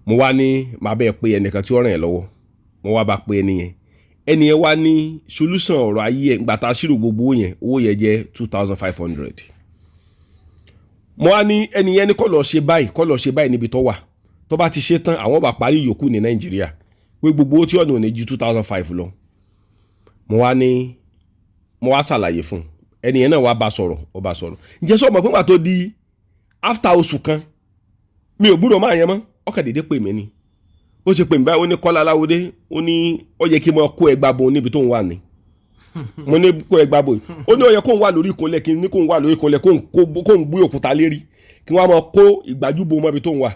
Mo wá ní màá bẹ́ẹ̀ pé ẹnìkan tí ó ràn ẹ́ lọ́wọ́. Mo wá bá pé ẹni yẹn. Ẹni yẹn wá ní solution ọ̀rọ̀ ayé ẹ̀, gbàtà ṣírò gbogbo owó yẹn, owó yẹn jẹ́ 2,500. Mo wá ní ẹni yẹn ní kó lọ ṣe báyìí, kó lọ ṣe báyìí níbi tó wà. Tó bá ti ṣe tán, àwọn bá parí ìyókù ní Nàìjíríà, pé gbogbo owó tí ọ̀nà ò ní ju 2,500 lọ. Mo wá ní mo wá ṣàlàyé fún un. Ẹni yẹn náà wá bá sọ̀rọ̀, ó bá sọ̀rọ̀. Ǹjẹ́ sọ mọ̀ pé nígbà tó di after oṣù kan, mi ò gbúdọ̀ máa yẹn mọ́, ọkàn dédé pè mí ni. Ó ṣe pè mí báyìí, ó ní Kọ́lá Aláwọdé, ó ní ó yẹ kí n máa kó ẹgbàá bo níbi tó ń wà ní. Mo ní kó ẹgbàá bo? Ó ní ó yẹ kó ń wà lórí ìkúnlẹ̀, kí n ní kó ń wà lórí ìkúnlẹ̀, kó ń gbé òkúta lérí, kí wọ́n á máa kó ìgbájúbo mọ́ ibi tó ń wà.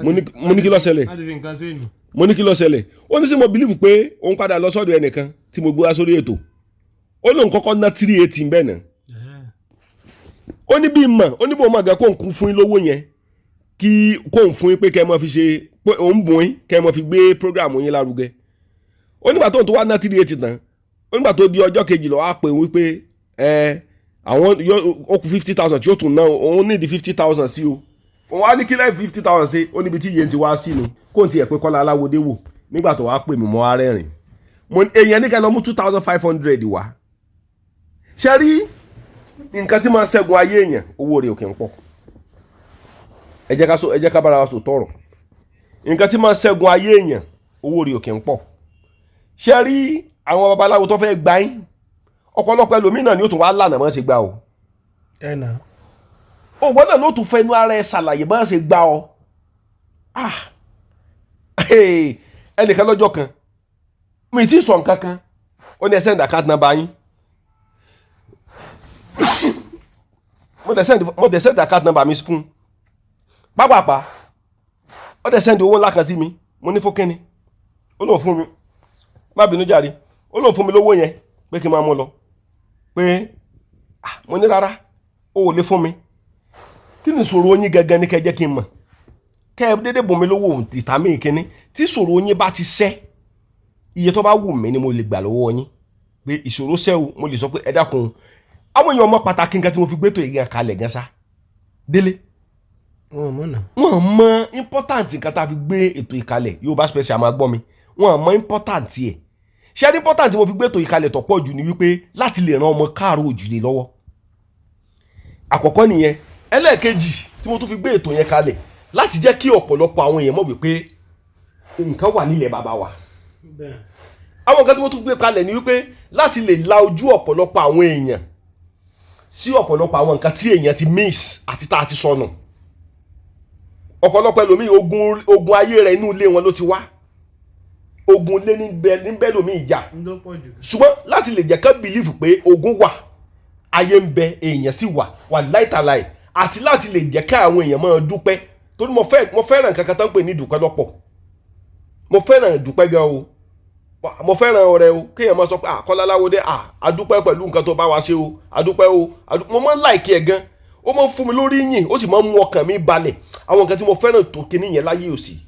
Mo ní kí ló ṣẹlẹ̀? Láti fi nǹkan sí ìlú. Mo ní kí ló ṣẹlẹ̀? Ó ní sí mo believe pé òun padà lọ sọ́dọ̀ ẹnìkan tí mo gbé wá sórí ètò. Ó lóun kọ́kọ́ ná 380 bẹ́ẹ̀ náà. Ó ní bí mọ̀, ó ní bó mọ̀ gan kó ń kún fún yín lówó yẹn, kí kó ń fún yín pé kẹ́ ẹ mọ́ fi ṣe pé òun bùn yín, kẹ́ ẹ mọ́ fi gbé program yín lárugẹ. Ó nígbà tóun tó wá ná 380 tán, ó nígbà tó di ọjọ́ kejì lọ́wọ́ á pè wípé ẹ àwọn ó kù 50,000 tí ó tún ná, òun ní di 50,000 sí o. Òun á ní kí lẹ́yìn 50,000 sí. Ó níbi tí iye ti wá sínú kó n tiẹ̀ pé Kọ́lá Aláwọdé wò. Nígbà tó wá pè mí, mọ́ á rẹ́rìn. Mo èèyàn ní ká lọ mú 2,500 wá. Ṣe rí nǹkan tí máa ń ṣẹ́gun ayé èèyàn, owó rẹ̀ ò kì í pọ̀. Ẹ jẹ́ ká bára wa sọ tọrọ. Nǹkan tí máa ń ṣẹ́gun ayé èèyàn, owó rẹ̀ ò kì í pọ̀. Ṣe rí àwọn babaláwo tó fẹ́ gbá yín, ọ̀pọ̀lọpọ̀ ẹlòmíràn ni ó tún wá lànà mọ́ ṣe gbà o. Ẹ nà. Òwò náà ló tún fẹnu ara ẹ ṣàlàyé bá ṣe gbà ọ. Ah, hey, ẹnìkan lọ́jọ́ kan, mi ti sọ nǹkan kan, ó ní ẹ send account number yín. Mo dẹ̀ send account number mi fún pápápá. Ó dẹ̀ send owó ńlá kan sí mi. Mo ní fún kínni? Ó lóun fún mi, má bínú jàre, ó lóun fún mi lówó yẹn pé kí n máa mú lọ pé. Ah, mo ní rárá, ó ò lè fún mi. Kí ni ìṣòro yín gangan ní kẹ́ jẹ́ kí n mọ̀, kẹ́ ẹ dédé bùn mi lówó ìtàmì kínní. Tí ìṣòro yín bá ti ṣẹ́, iye tó bá wù mí ni mo lè gbà lọ́wọ́ yín pé ìṣòro ṣẹ́ o. Mo lè sọ pé ẹ dákun. Àwọn èèyàn ọmọ pàtàkì nǹkan tí mo fi gbé tó ìyẹn kalẹ̀ gan sa délé. Wọn ò mọ̀ náà. Wọ́n mọ important nǹkan tá a fi gbé ètò ìkalẹ̀. Yorùbá Special máa gbọ́ mi, wọ́n mọ important ẹ̀. Ṣé ní important tí mo fi gbé ètò ìkalẹ̀ tó pọ̀ jù ni wípé láti lè ran ọmọ káàró òjìlé lọ́wọ́, àkọ́kọ́ nìyẹn. Ẹlẹ́ẹ̀kejì tí mo tún fi gbé ètò yẹn kalẹ̀, láti jẹ́ kí ọ̀pọ̀lọpọ̀ àwọn èèyàn mọ̀ wípé nǹkan wà nílẹ̀ bàbá wa. Àwọn nǹkan tí mo tún gbé kalẹ̀ ni wípé láti lè la ojú ọ̀pọ̀lọpọ̀ àwọn èèyàn sí ọ̀pọ̀lọpọ̀ àwọn nǹkan tí èèyàn ti miss àti tá a ti sọnù. Ọ̀pọ̀lọpọ̀ ẹlòmíì, ogun ayé rẹ̀ inú ilé wọn ló ti wá. Ogun ilé níbẹ̀ lòmíì ìjà. Ló pọ̀ jù. Ṣùgbọ́n láti lè jẹ́ ká believe pé ogun wà, ayé ń bẹ, èèyàn sì wà, wà láìtàláì, àti láti lè jẹ́ ká àwọn èèyàn máa dúpẹ́, torí mo fẹ́ràn nǹkan kan tó ń pè ní ìdúpẹ́ lọ́pọ̀. Mo fẹ́ràn ìdúpẹ́ gan o. Mo fẹ́ràn ọ̀rẹ́ o, kéèyàn máa sọ pé Kọ́lá Aláwọdé, adúpẹ́ pẹ̀lú nǹkan tó bá wa ṣe o, adúpẹ́ o. Mo máa ń like ẹ̀ gan. Ó máa ń fún mi lórí yìn, ó sì máa ń mú ọkàn mi balẹ̀. Àwọn nǹkan tí mo fẹ́ràn tó kíní yẹn láyé ò sí,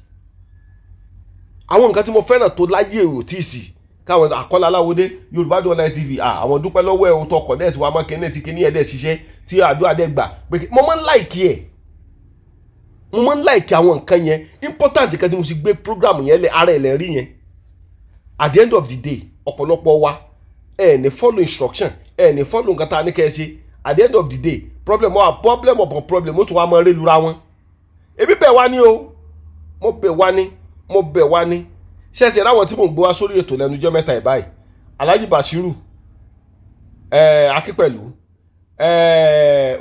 àwọn nǹkan tí mo fẹ́ràn tó láyé ò tí ì sí káwọn Kọ́lá Aláwọdé, Yorùbá Dùn Online TV, àwọn dúpẹ́ lọ́wọ́ ẹ̀ o, tó connect wa mọ́ kíní tí kíní ẹ̀ dẹ̀ ṣiṣẹ́ tí àdúrà dẹ̀ gbà pé mo máa ń like ẹ̀. Mo máa ń like àwọn nǹkan yẹn. Important nǹkan tí mo sì gbé program yẹn lẹ̀, ara ẹ̀ lẹ̀ rí yẹn. At the end of the day, ọ̀pọ̀lọpọ̀ wa, ẹ ní follow instruction, ẹ ní follow nǹkan tá a ní kẹ́ ẹ ṣe. At the end of the day, problem wà, problem upon problem, ó tún wá máa rélura wọn. Ebi bẹ̀ wá ní o, mo bẹ̀ wá ní, mo bẹ̀ wá ní. Ṣé ẹ ti ráwọn tí mò ń gbé wá sórí ètò lẹ́nu ọjọ́ mẹ́ta ẹ̀ báyìí? Alhaji Bashiru Akínpẹ̀lú,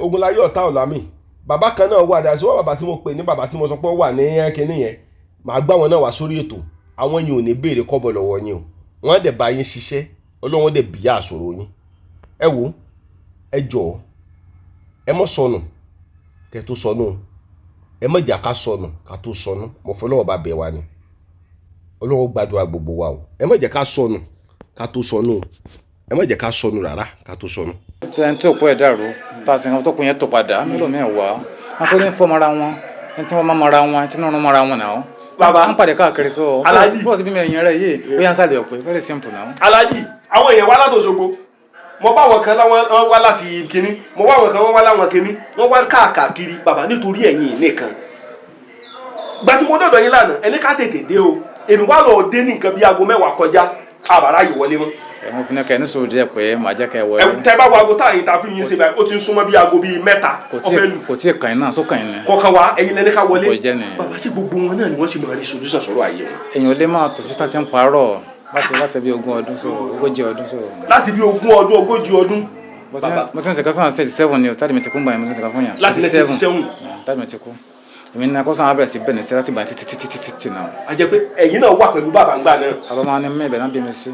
Ogunláyé, ọ̀tá ọ̀làmì, bàbá kan náà wà dáa sí wọ́n, bàbá tí mo pè ní bàbá tí mo sọ pé ó wà ní kínní yẹn. Màá gbá wọn náà wá sórí ètò. Àwọn yìí ò ní béèrè kọ́bọ̀ lọ́wọ́ yín o. Wọ́n dẹ̀ bá yín ṣiṣẹ́, Ọlọ́run dẹ̀ bíyà àṣòro yín. Ẹ wo, ẹ jọ̀ọ́, ẹ mọ́ sọnù kẹ́ tó sọnù. Ẹ má jà ká sọnù ká tó sọnù. Mo fọlọ́wọ́ bá bẹ̀ wá ni. Ọlọ́run gbàdúrà gbogbo wa o. Ẹ má jẹ́ ká sọnù ká tó sọnù o. Ẹ má jẹ́ ká sọnù rárá ká tó sọnù. Ẹni tí òpó ẹ̀ dàrú tá a sì ń tó kun yẹn tó padà mélòó wá wọn tó ní fọ́ mọ́ra wọn, ẹni tí wọ́n máa mọ́ra wọn, ẹni tí wọ́n mọ́ra wọn náà. Bàbá. Ń pàdé káàkiri sọ. Alhaji. Bọ́ọ̀sì bí mi ẹ̀yìn rẹ̀ yìí ó yà ń sàlẹ̀ ọ̀pẹ, very simple now. Alájì, àwọn èèyàn wá láti Òṣogbo. Mo bá àwọn kan láwọn wọ́n wá láti kínní, mo bá àwọn kan wọ́n wá láwọn kínní, wọ́n wá káàkiri, bàbá, nítorí ẹ̀yin nìkan. Gba tí mo dọ̀dọ̀ yín lánàá, ẹni ká tètè dé o. Èmi wá lọ dé ní nǹkan bí aago 10 kọjá, àbàrà yìí wọlé mọ́. Ẹ mo fi ní kẹ́ ní sùúrù díẹ̀ pé màá jẹ́ kẹ́ ẹ wọlé. Ẹ tẹ bá wo aago tá àyìn tá a fi yín ṣe báyìí, ó ti ń súnmọ́ bí aago bíi 3 Kò tí ọ̀fẹ́ lù. Kò tí ì kàn yín náà, sókàn yín ni. Kọ̀ọ̀kan wa, ẹ̀yin lẹni ká wọlé. Kò jẹ́ nìyẹn. Bàbá, sí gbogbo wọn náà ni wọ́n sì máa rí solution sọ̀rọ̀ ayé wọn? Èèyàn ò lè máa tòṣì tá ti ń parọ́ láti bí 20 ọdún so, 40 ọdún so. Láti bí 20 ọdún, 40 ọdún. Bàbá. Mo ti ń sèkà fún yàn 67 ni o, táàdì mi ti kú gbà yẹn, mo ti ń sèkà fún yàn. Láti 1987. Táàdì mi ti kú. Èmi ní akọ́sán abẹ́rẹ́ sí bẹ́ẹ̀ ní sẹ́ láti gbà títí títí títí títí náà. A jẹ́ pé ẹ̀yin náà wà pẹ̀lú bàbá ńgbà náà. Àbá máa ní mí ibẹ̀ náà bí mi sí.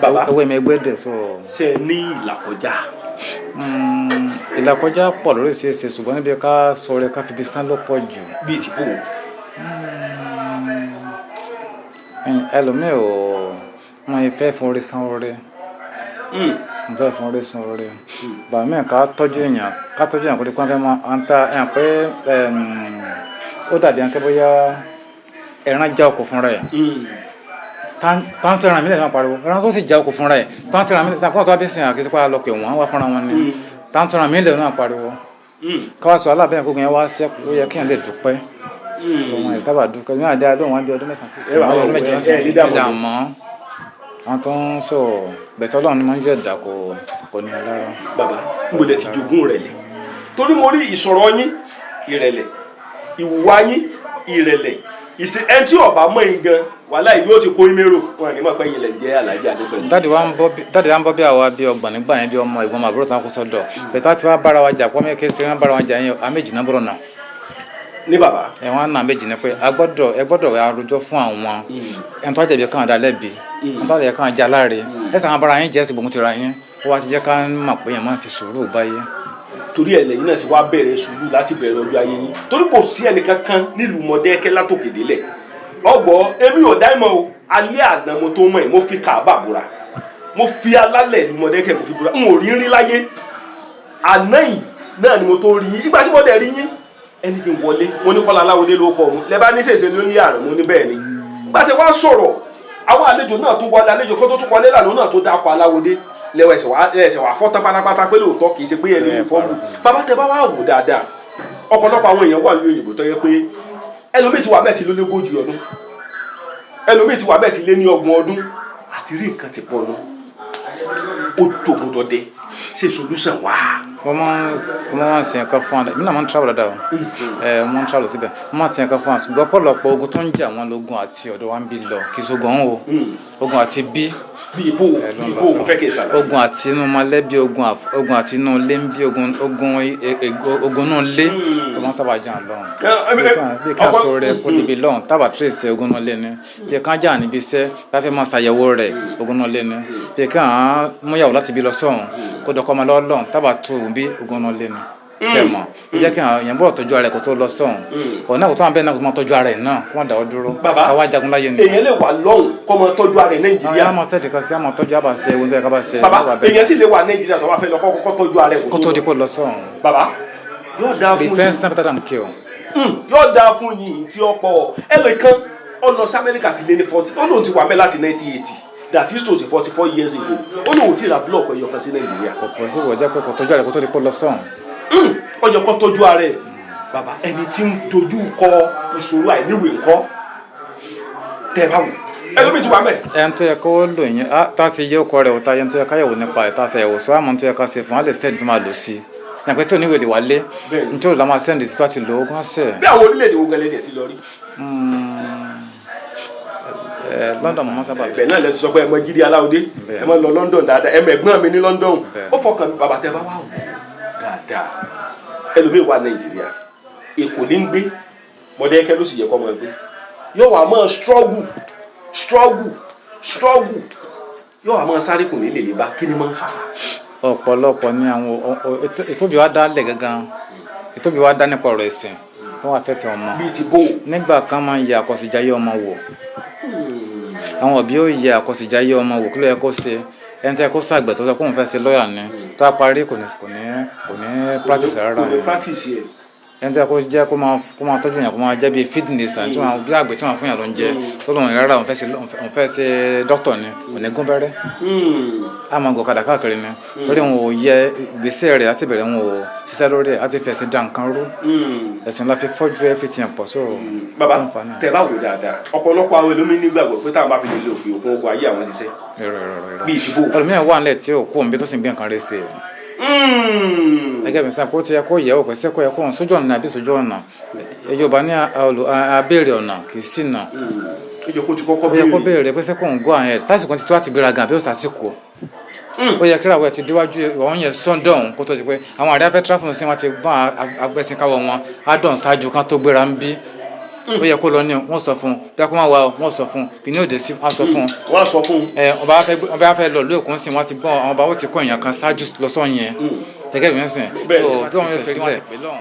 Bàbá. Ewé mi ẹgbẹ́ dẹ̀ so. Ṣe ẹ ní ìlàkọjá? Ìlàkọjá pọ̀ lóríṣiríṣi, ṣùgbọ́n níbi ká sọ̀rọ̀ ká fi bí sán ló pọ̀ jù. Bíi tìbò? Ẹlòmíì ò wọn fẹ́ fún orí san orí, n fẹ́ fún orí san orí. Bàbá mi, ká tọ́jú èèyàn, ká tọ́jú èèyàn kó di pé wọ́n fẹ́ máa à ń ta ẹ̀yàn pé ó dàbí ẹni pé bóyá ẹran já ọkọ̀ fúnra ẹ̀. Táwọn tó ẹran mi lè máa pariwo, ẹran tó sì já ọkọ̀ fúnra ẹ̀, táwọn tó ẹran mi lè sàn kó tó wá bí sìn àkíyèsí pa lọ pé wọ́n wá fúnra wọn ni. Táwọn tó ẹran mi lè máa pariwo káwá sọ alábẹ́yẹn kó yẹn wá sẹ́kù, ó yẹ kéèyàn lè dúpẹ́. Wọn ẹ̀ sábà dúpẹ́ ní àdé alóhùn wọn bí ọdún 9 sí Ẹ wà ọdún 8 sí ẹ ní dààmú. Ìdààmú àwọn tó ń sọ bẹ̀tẹ̀ Ọlọ́run ni máa ń yọ ẹ̀dá kò ní alára. Bàbá, n kò lè ti jogún ìrẹ̀lẹ̀, torí mo rí ìsọ̀rọ̀ yín, ìrẹ̀lẹ̀, ìwùwà yín, ìrẹ̀lẹ̀, ìṣe ẹni tí ọba mọ̀ yín gan, wàhálà yìí yóò ti kó imérò wọn ní mọ̀ pé yín lẹ̀ jẹ́ Alhaji Adépẹ̀lú. Dáàdì wa ń bọ́ bí, dáàdì wa ń bọ́ bí àwa bí 30 nígbà yẹn, bí ọmọ ìgbọ́n àbúrò tán kó sọ́dọ̀ bẹ̀tẹ̀ àti wá bára wa jà pọ́ mẹ́kẹ́ sí wọn bára wa jà yẹn, àméjì náà bọ̀rọ̀ náà. Ní bàbá? Ẹ̀ wọ́n á nà méjì ni pé a gbọ́dọ̀, ẹ gbọ́dọ̀ arojọ́ fún àwọn ẹni tó jẹ̀bi kàn dá lẹ́bi, ẹni tó jẹ̀bi kàn já láre, ẹ sàn bára yín jẹ́ sí gbogbo tira yín. Ó wá ti jẹ́ ká mọ̀ pé yẹn máa ń fi sùúrù báyé. Torí ẹ̀ lẹ́yìn náà sì wá bẹ̀rẹ̀ sùúrù láti bẹ̀rẹ̀ ọjọ́ ayé yín, torí kò sí ẹnìkankan nílùú Mọ̀dẹ́kẹ́ látòkè délẹ̀ ọgbọ́. Èmi ò dá ìmọ̀ o. Alẹ́ àná mo tó mọ̀ ẹ́. Mo fi Kàábà búra, mo fi alálẹ̀ ìlú Mọ̀dẹ́kẹ́ mo fi búra, n ò rí rí láyé. Àná yìí náà ni mo tó rí yín. Ìgbà tí mo dẹ̀ rí yín, ẹni kí n wọlé, mo ní Kọ́lá Aláwọdé ló kọ òun lẹ́bàá ní sèse ló ní àrùn. Mo ní bẹ́ẹ̀ ni. Ìgbà tí wàá sọ̀rọ̀, àwọn àlejò náà tó wọlé, àlejò kan tó tún wọlé lànà náà tó dákọ̀ Aláwọdé lẹ́wọ̀ ẹsẹ̀ wà fọ́tán pátápátá pé lóòótọ́ kì í ṣe pé ẹni ní fọ́ọ̀mù. Bàbá, tẹ bá wà wò dáadáa, ọ̀pọ̀lọpọ̀ àwọn èèyàn wà ní òyìnbó tó yẹ pé ẹlòmíì ti wà bẹ́ẹ̀ ti lé lógójì ọdún, ẹlòmíì ti wà bẹ́ẹ̀ ti lé ní 30 ọdún, àti rí nǹkan ti pọ̀ nù, ó dògùn dọdẹ. Ṣe solution wà? Mo máa ń sin nǹkan fún wa. Èmi náà máa ń travel dáadáa o. Ẹ mo máa ń travel síbẹ̀, mo máa ń sin nǹkan fún wa, ṣùgbọ́n ọ̀pọ̀lọpọ̀ ogun tó ń jà wọ́n lógun àti ọ̀dọ̀ wa ń bí lọ, kì í ṣogun ọ̀hún o, ogun àti bí. Bí ibo? Ẹ ló Bí ń ibo? bá Mo fẹ́ kí n ṣàlàyé. Ogun àti inú mọ̀lẹ́bí, ogun àti inú ilé ń bí, ogun inú ilé ló máa ń sábà jà lọ́hùn. Bí ká sọ rẹ kó níbi lọ́hùn tábà trace ogun inú ilé ni, bí ká jà níbi iṣẹ́ láfẹ́ máa ṣàyẹ̀wò rẹ̀, ogun inú ilé ni, bí ká múyàwó láti bí lọ sọ́hùn kó dọ́kọ́ ọmọ lọ́wọ́ lọ́hùn tábà tó òun bí, ogun inú ilé ni. Tẹ̀ mọ̀ ó jẹ́ kí àwọn èèyàn gbọ́dọ̀ tọ́jú ara ẹ̀ kó tó lọ sọ́hùn ọ̀nà kó tó wà bẹ́ẹ̀ náà, kó máa tọ́jú ara ẹ̀ náà, kó má dáwọ́ dúró. Bàbá, káwá jagun láyé ni. Èèyàn lè wà lọ́hùn kó máa tọ́jú ara ẹ̀ Àwọn Nàìjíríà? èèyàn máa sẹ́ẹ̀dì kan sí àmọ́ tọ́jú àbá ṣe ewu tó yẹ ká bá ṣe. Bàbá, àbá bẹ́ẹ̀. èèyàn sì lè wà Nàìjíríà tó bá fẹ́ lọ kó kọ́kọ́ tọ́jú ara ẹ̀ Kó tó di kó lọ sọ́hùn. Bàbá, yóò dáa fún yín. Defence better than cure. Yóò dáa fún yín tí ó pọ̀. Ẹnìkan ó lọ sí Amẹ́ríkà ti lé ní 40, ó lóun ti wà mẹ́ láti 1980, that is to say 44 years ago. Ó lóun ti ra block ẹyọ kan sí Nàìjíríà. Kò pọ̀ sí ìwọ jẹ́ pé kò tọ́jú ara ẹ̀ kó tó di kó lọ sọ́hùn. Ó yẹ kó tọ́jú ara ẹ̀. Bàbá, ẹni tí ń dojú kọ ìṣòro àìníwèé ńkọ́, tẹ́ ẹ bá wò? Ẹlòmíì ti wà mẹ́. Ẹni tó yẹ kó lò yẹn á tá a ti yẹ ọkọ rẹ̀ òta yẹn tó yẹ káyẹ̀wò nípa ẹ̀ tá a ṣàyẹ̀wò sọ àmọ́ tó yẹ ká ṣe fún wa lè sẹ́ẹ̀dì tó máa lò sí i pé tí ò ní wèlé wálé nítorí la máa sẹ́ndì sí tó àti lò ó gán sẹ̀. Bí àwọn orílẹ̀-èdè wo gẹlẹ́ tiẹ̀ ti lọ rí? London mo máa sábà lọ. Ibẹ̀ náà lẹ ti sọ pé ẹ mọ Jídé Aláòdé, ẹ mọ lọ London dáadáa, ẹ mọ ẹ̀gbọ́n mi ní London. Ó fọkàn bàbá tẹ bá wà wò dáadáa, ẹlòmíì wà Nàìjíríà, Èkó ní ń gbé, Mọ̀dẹ́kẹ́ ló sì yẹ kọ́ máa gbé, yóò wá máa struggle struggle struggle, yóò wá máa sáré, kò ní lè lè bá. Kí ni máa ń fà á? Ọ̀pọ̀lọpọ̀ ní àwọn ìtóbi wa dá lẹ̀ gangan, ìtóbi wa dá nípa ọ̀rọ̀ ẹ̀sìn tó wà fẹ́ tẹ ọmọ. Bíi ti bó? Nígbà kan máa ń yẹ àkọsíjáyé ọmọ wò, àwọn òbí ó yẹ àkọsíjáyé ọmọ wò, kí ló yẹ kó ṣe. Ẹni tó yẹ kó ṣàgbẹ̀ tó sọ pé òun fẹ́ ṣe lọ́ọ̀yà ni, tó a parí kò ní practice rárá. Kò ní practice yẹ. Ẹni tó yẹ kó jẹ́ kó máa tọ́jú yàn, kó máa jẹ́ bíi fitness tí wọ́n bí àgbẹ̀ tí wọ́n fún yàn ló ń jẹ, tó lóun rárá, òun fẹ́ ṣe doctor ni, kò ní gún bẹ́rẹ́, a máa gọ̀kadà káàkiri ni, torí wọn ò yẹ ìgbésẹ̀ rẹ̀ àti ìbẹ̀rẹ̀, wọn ò ṣiṣẹ́ lórí ẹ̀ àti fẹ̀sìn dá nǹkan rú. Ẹ̀sìn la fi fọ́jú ẹ fi tiẹ̀ pọ̀ so. Bàbá, tó ń fa náà. Tẹ bá wò dáadáa, ọ̀pọ̀lọpọ̀ àwọn ẹlòmíín nígbàgbọ́ pé táwọn bá fi lè lo òfin òkun ogun ayé àwọn ṣiṣẹ́. Irọ́, irọ́, irọ́. Bíi ìṣubú. Ẹlòmíràn wà nílẹ̀ tí ò kú òun bí tó sì ń gbé nǹkan rẹ̀ sí i. Gẹ́gẹ́ bí sáà kó ti yẹ kó yẹ òpè sẹ́kọ̀ọ́ yẹ kó òun sójú ọ̀nà àbí sójú ọ̀nà. Yorùbá ní abéèrè ọ̀nà kì í sì nà. Ó yẹ kó ti kọ́kọ́ Ó yẹ kó béèrè. béèrè pé sẹ́kọ̀ọ́ ń go ahead, sásìkò ti tó láti gbéra gan àbí ó sásìkò. Ó yẹ kíra wẹ̀ ti déwájú ọ̀hún yẹn sọ́ndọ̀ ọ̀hún kó tó ti pé àwọn àríyá fẹ́ travel sí wọn ti gbọ́n agbẹ́sìn káwọ́ wọn á dàn ṣáájú kan tó gbéra ń bí. Ó yẹ kó lọ ní wọ́n sọ fún un bí a kó máa wà ó, wọ́n sọ fún un bí ní òde sí wọ́n sọ fún un. Wọ́n á sọ fún un. Ẹ ọba fẹ́ lọ lóòkùn sí wọ́n ti gbọ́n àwọn ọba ó ti kọ́ èèyàn kan ṣáájú lọ sọ yẹn gẹ́gẹ́ bí wọ́n sìn. So bí wọ́n yóò sílẹ̀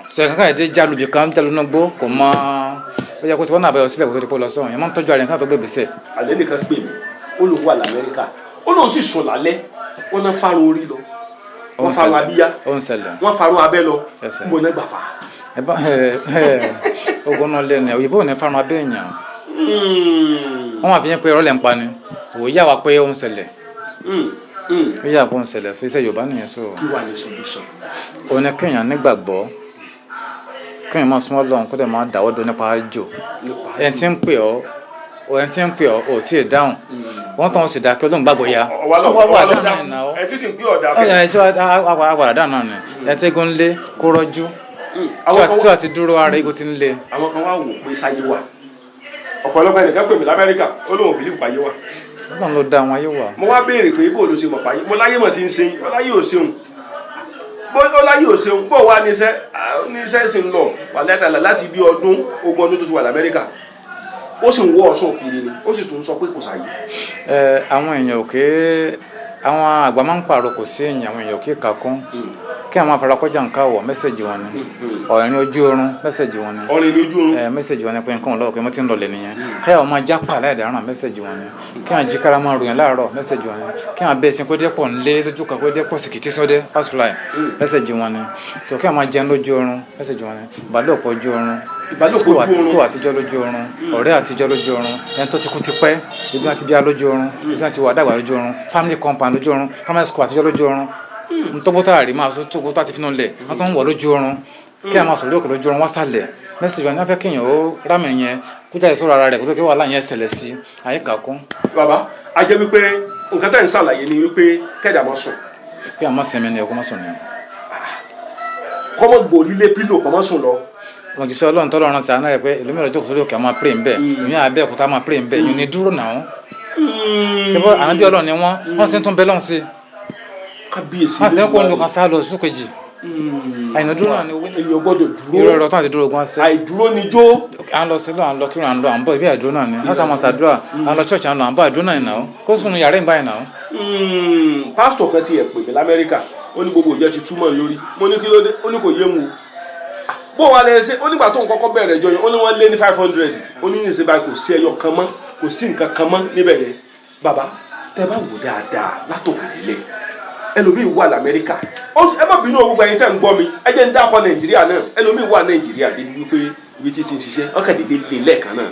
sọ ẹ̀ka káyọ̀dé jálùbí kan jálù náà gbó kò mọ, ó yẹ kó ti wọ́n náà bẹ̀rẹ̀ sílẹ̀ kó tó di pé ó lọ sọ̀rọ̀ yẹn, máa ń tọ́jú ara yẹn ká tó gbé gbèsè. Àlẹ́ nìkan pè mí, ó lóun wà l'Amẹ́ríkà, ó lóun sì sùn lálẹ́, wọ́n náà fárun orí lọ, wọ́n farun abíyá, Ó ń ṣẹlẹ̀. wọ́n farun abẹ́ lọ. Ẹsẹ̀. Níbo náà gbà fà á? Ẹ bá ẹ ẹ ogun náà lẹ́nu òyìnbó ò ní farun abẹ́ èèyàn, wọ́n máa fi yẹn pé irọ́ lẹ̀ ń pa ni, òwò yà wá pé ó ń ṣẹlẹ̀. Ó yà pé ó ń ṣẹlẹ̀, so iṣẹ́ Yorùbá nìyẹn so. Kí wàá ní solution? Òun ni kéèyàn nígbàgbọ́, kéèyàn máa súnmọ́ Ọlọ́run, kó dẹ̀ máa dáwọ́ dún nípa àjò. Nípa Ẹni tí ń pè ọ́, ẹni tí ń pè ọ́ ò tí ì dáhùn, wọ́n tán sì dákẹ́ olóhùn gbàgbọ́ ya. Ọwọ́ lọ Ọwọ́ ọwọ́ lọ dáhùn náà dáhùn náà. Ẹ tí sì ń pín ọ̀dà. Ó yẹ ẹṣẹ́ àpàdà dáhùn náà ni ẹni tí egun ń lé kó rọ́jú Àwọn kan tí wàá ti dúró ara egun ti ń lé. Àwọn kan wá wò pé sáyé wà. Ọ̀pọ̀lọpọ̀ ẹnìkan pè mí l'Amẹ́ríkà, ó lóun ò believe páyé wà. Ọlọ́run ló dá àwọn ayé wà. Mo wá béèrè pé bó ló ṣe mọ̀ páyé, mo láyé mọ̀ tí ń ṣe, ó láyé ò ṣeun, bó ó láyé ò ṣeun, bó wà níṣẹ́ níṣẹ́ sì ń lọ wà látàlá láti bí ọdún 20 ọdún tó ti wà l'Amẹ́ríkà, ó sì ń wọ́ ọ̀ṣun kiri ni, ó sì tún sọ pé kò sáyé. Ẹ àwọn èèyàn òkè, àwọn àgbà máa ń pààrọ̀ kò sí èèyàn, àwọn èèyàn òkè kàkún kí àwọn afarakọjá nǹkan wọ̀, message wọn ni ọ̀rìn ojú oorun, message wọn ni. Ọ̀rìn lójú oorun. Ẹ message wọn ni pé nǹkan lọ́wọ́ pé mo ti ń lọlẹ̀ nìyẹn. Káyọ̀ máa jápa láìdáràn, message wọn ni. Kí àwọn jíkára máa ròyìn láàárọ̀, message wọn ni. Kí àwọn bẹ́ẹ̀ sin kó dé pọ̀ ńlé lójú kan, kó dé pọ̀ sìkìtì sọ́dẹ́ housefly, message wọn ni. So kí àwọn máa jẹun lójú oorun, message wọn ni. Ìbálòpọ̀ ojú oorun. Ìbálòpọ̀ School ojú oorun. School àtijọ́ lójú oorun, ọ̀rẹ́ àtijọ́ lójú oorun, ẹni tó ti kú ti pẹ́, ibi wọn ti bí a lójú oorun, ibi wọn ti wà dàgbà lójú oorun, family compound lójú oorun, primary school àtijọ́ lójú oorun, ntọ́gbọ́tà rí máa tó gbọ́tà ti finú lẹ̀, wọ́n tó ń wọ̀ lójú oorun, kí a máa sọ̀rọ̀ lókè lójú oorun wọ́n sàlẹ̀, message wọn ni. Wọ́n fẹ́ kéèyàn ó rámì yẹn kó jáde sọ̀rọ̀ ara rẹ̀ kó tó kí wàhálà yẹn ṣẹlẹ̀ sí àyíká kún. Bàbá, a jẹ́ wípé nǹkan tẹ́ ń ṣàlàyé ni wípé kẹ́dà máa sùn. Kí a máa sinmi ni, ẹ̀kọ́ máa sùn ni. Kọ́mọ gbòrí lé pillow, kọ́mọ sùn lọ. Wọ́n ti sọ Ọlọ́run tọ́lọ́run ti àná rẹ̀ pé èlòmíràn ọjọ́ kò sórí òkè, àwọn máa pray ń bẹ̀, ìyẹn abẹ́ òkúta máa pray ń bẹ̀, ìyẹn ni dúró náà. Ṣé àwọn bí Ọlọ́run ni wọ́n, wọ́n sì ń tún bẹ́ lọ́hùn sí. Kábíyèsí. Wọ́n sì ń kó ń lo kan sá lọ sókè kejì. Àìní dúró náà ni owó. Èèyàn gbọ́dọ̀ dúró. Irọ́, irọ́ tó àti dúró gan ṣe. Àìdúró ni jó. À ń lọ sílọ, à ń lọ kírun, à ń lọ, à ń bọ̀, ibi àìdúró náà ni láti àwọn ṣàdúrà, à ń lọ church, à ń lọ, à ń bọ̀, àìdúró náà ni náà kó sùn yàrá ìgbà yẹn náà. Pásítọ̀ kan ti ẹ̀ pè mí l'Amẹ́ríkà, ó ní gbogbo ìjọ ti túmọ̀ lórí. Mo ní kí ló dé? Ó ní kò yé mu o. Bó wà lẹ ṣe? Ó nígbà tó ń kọ́kọ́ bẹ̀rẹ̀ ìjọ yẹn, ó ní wọ́n lé ní 500, ó ní ní ìṣe báyìí kò sí ẹyọ kan mọ́, kò sí nǹkan kan mọ́ níbẹ̀ yẹn. Bàbá, tẹ bá wò dáadáa látòkè délẹ̀, ẹlòmíì wà l'Amẹ́ríkà. Ẹ má bínú gbogbo ẹ̀yin tẹ́ ń gbọ́ mi, ẹ jẹ́ ń dákọ̀ Nàìjíríà náà. Ẹlòmíì wà Nàìjíríà débi wípé ibi tí ti ń ṣiṣẹ́ ọkàn dédé lé lẹ́ẹ̀kan náà